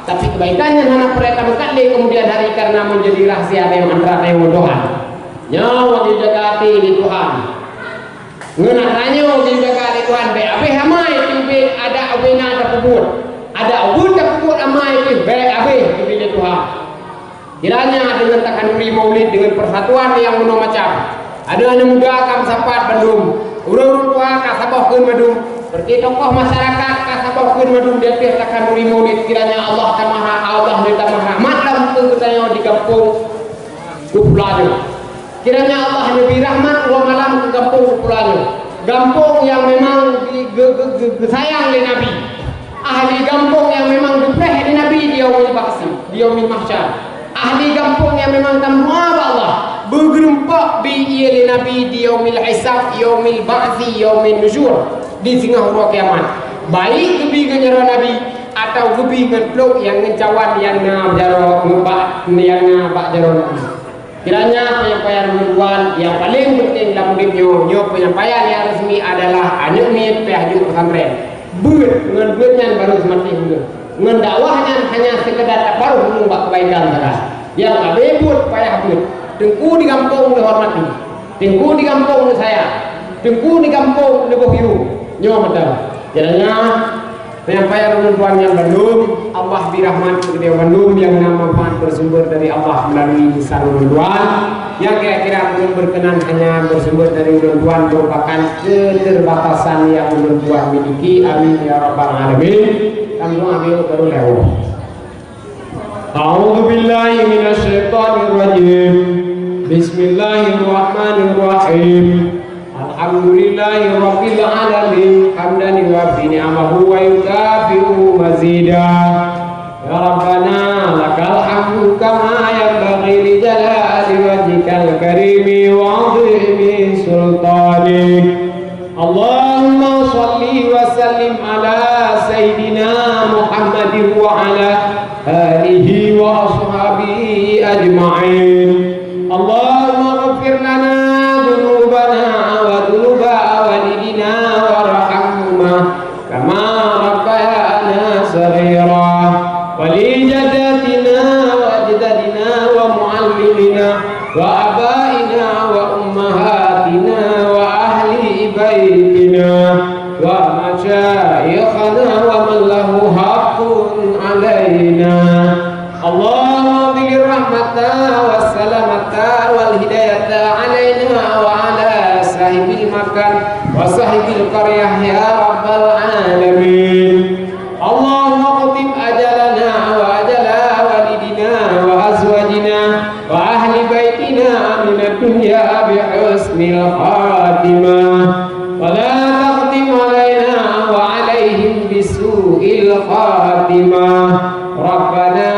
Tapi keubaikan nyan hana peureulèe tameukat lé keumudian hari karena menjadi rahsia tanyoe antara tanyoe ngon Tuhan. Nyoe wajéb jaga até lé Tuhan. Ngon atra nyoe geujaga lé Tuhan, bék abéh amai teubiet adak ubé na tapeubuet. Adak ubé tapeubuet amai pih bék abéh teubiet lé Tuhan. Kiranya deungon takhanduri maulid deungon persatuan nyang bunoe macam. Aneuk-aneuk muda ka meusapat bandum. Ureueng-ureueng tuha ka saboh kheun bandum. Seperti tokoh masyarakat ka saboh kheun bandum di ateueh takhanduri maulid. Kiranya Allah tamah, Allah neutamah rahmat lom keu geutanyoe di gampông. Keupulan nyoe. Kiranya Allah neubri rahmat dua malam keu gampông Keupulan nyoe. Gampông nyang memang di-, ge-, ge-, ge-, geusayang lé Nabi. Ahli gampông nyang memang geupreh lé Nabi di Yaumil Ba'si, di Yaumil Mahsyar. Ahli gampông nyang memang tameudoa bak Allah, beugeureumpok bi ié lé Nabi di Yaumil Hisab, Yaumil Ba'si, Yaumil Nusyur, di singoh uroe kiamat. Baik geubi ngon jaroe Nabi, atawa geubi ngon plôk nyang ngon cawan nyang na jaroe bak, nyang na bak jaroe Nabi. Kiranya penyampaian ulôn tuan nyang paleng penting lam udeb nyoe, nyoe penyampaian nyang resmi adalah aneuk miet payah jok pesantren. Beuet, ngon beuet nyan barô seumatéh ulôn. Ngon dakwah nyan hanya sekedar taparoh ulôn bak kebaikan saja. Nyang abée buet payah beuet. Teungku di gampông neuhormati. Teungku di gampông neusayang. Teungku di gampông neuboh yue. Nyoe mantong. Kiranya penyampaian ulôn tuan nyan bandum, Allah bri rahmat keu geutanyoe bandum nyang na manfaat bersumber dari Allah melalui lisan ulôn tuan. Nyang kira-kira ulôn berkenan hanya bersumber dari ulôn tuan merupakan keterbatasan yang ulôn tuan miliki. Amin ya rabbal alamin. Kamoe abiu baru lewat. أعوذ بالله من الشيطان الرجيم. بسم الله الرحمن الرحيم. الحمد لله رب العالمين، حمدا يوافي نعمه ويكافئ مزيده. يا ربنا، لك الحمد كما ينبغي لجلال وجهك الكريم وعظيم سلطانك. اللهم صل وسلم على سيدنا محمد وعلى آله وأصحابه أجمعين. اللهم اغفر لنا ذنوبنا وذنوب والدينا وارحمهما كما ربيانا صغيرا، ولجداتنا وأجدادنا ومعلمينا وآبائنا وأمهاتنا وأهل بيتنا ومشايخنا ومن له حق علينا. اللهم أنزل الرحمة والسلامة والهداية علينا وعلى صاحب المكان وصاحب القرية يا رب العالمين. اللهم اختم أجلنا وأجل والدينا وأزواجنا وأهل بيتنا من الدنيا بحسن الخاتمة، ولا تختم علينا وعليهم بسوء الخاتمة. ربنا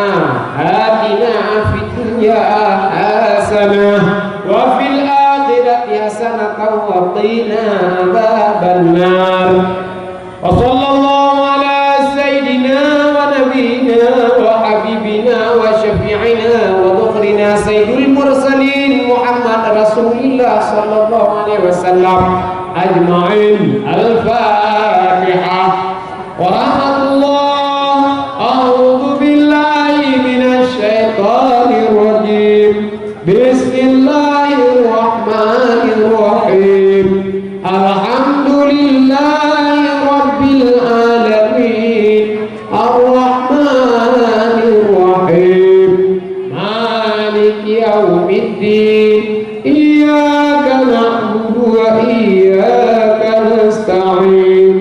آتنا في الدنيا حسنة وفي الآخرة حسنة وقنا عذاب النار. وصلى الله على سيدنا ونبينا وحبيبنا وشفيعنا وذخرنا سيد المرسلين محمد رسول الله صلى الله عليه وسلم أجمعين. الفاتحة. ورحمة الله. أعوذ بالله من الشيطان الرجيم. بسم الله الرحمن الرحيم. الحمد لله رب العالمين. الرحمن الرحيم. مالك يوم الدين. إياك نعبد وإياك نستعين.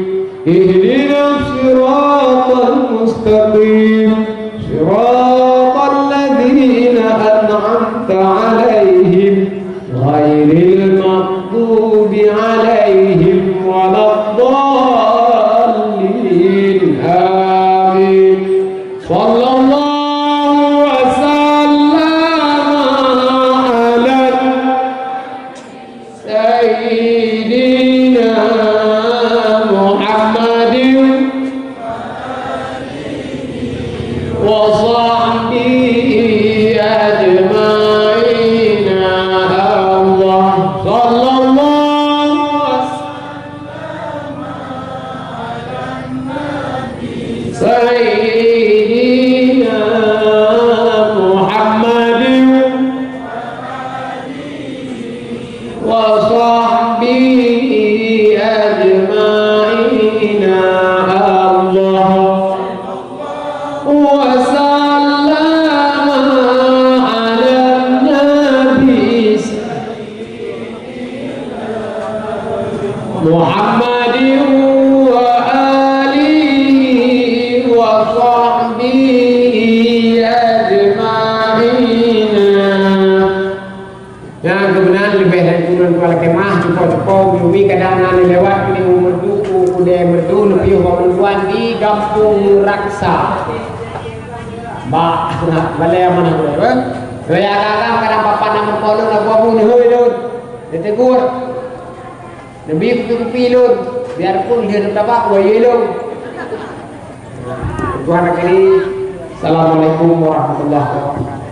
اهدنا الصراط المستقيم. صراط الذين أنعمت عليهم غير المغضوب عليهم ولا الضالين. آمين. صلى الله وسلم على سيدنا محمد وصحبه أجمعين. الله صلى الله سيدنا محمد وصحبه أجمعين. الله وسلم على النبي محمد وآله وصحبه أجمعين. Lakée meu'ah cupo-cupo, umi-umi kadang na lewat, keuneuk meureudu, u kudée meureudu, neupiôh bak ulôn tuan di Gampông Raksa. Bak balée manah ulée, eh? Raya agam-agam kadang papan na meurumpok lôn, na buah bunoe hôi lôn. Neutegur. Neubi kupi-kupi lôn. Biarpun lheueh neutabak, wayée lôn. Tuan akhiri, Assalamualaikum warahmatullahi wabarakatuh.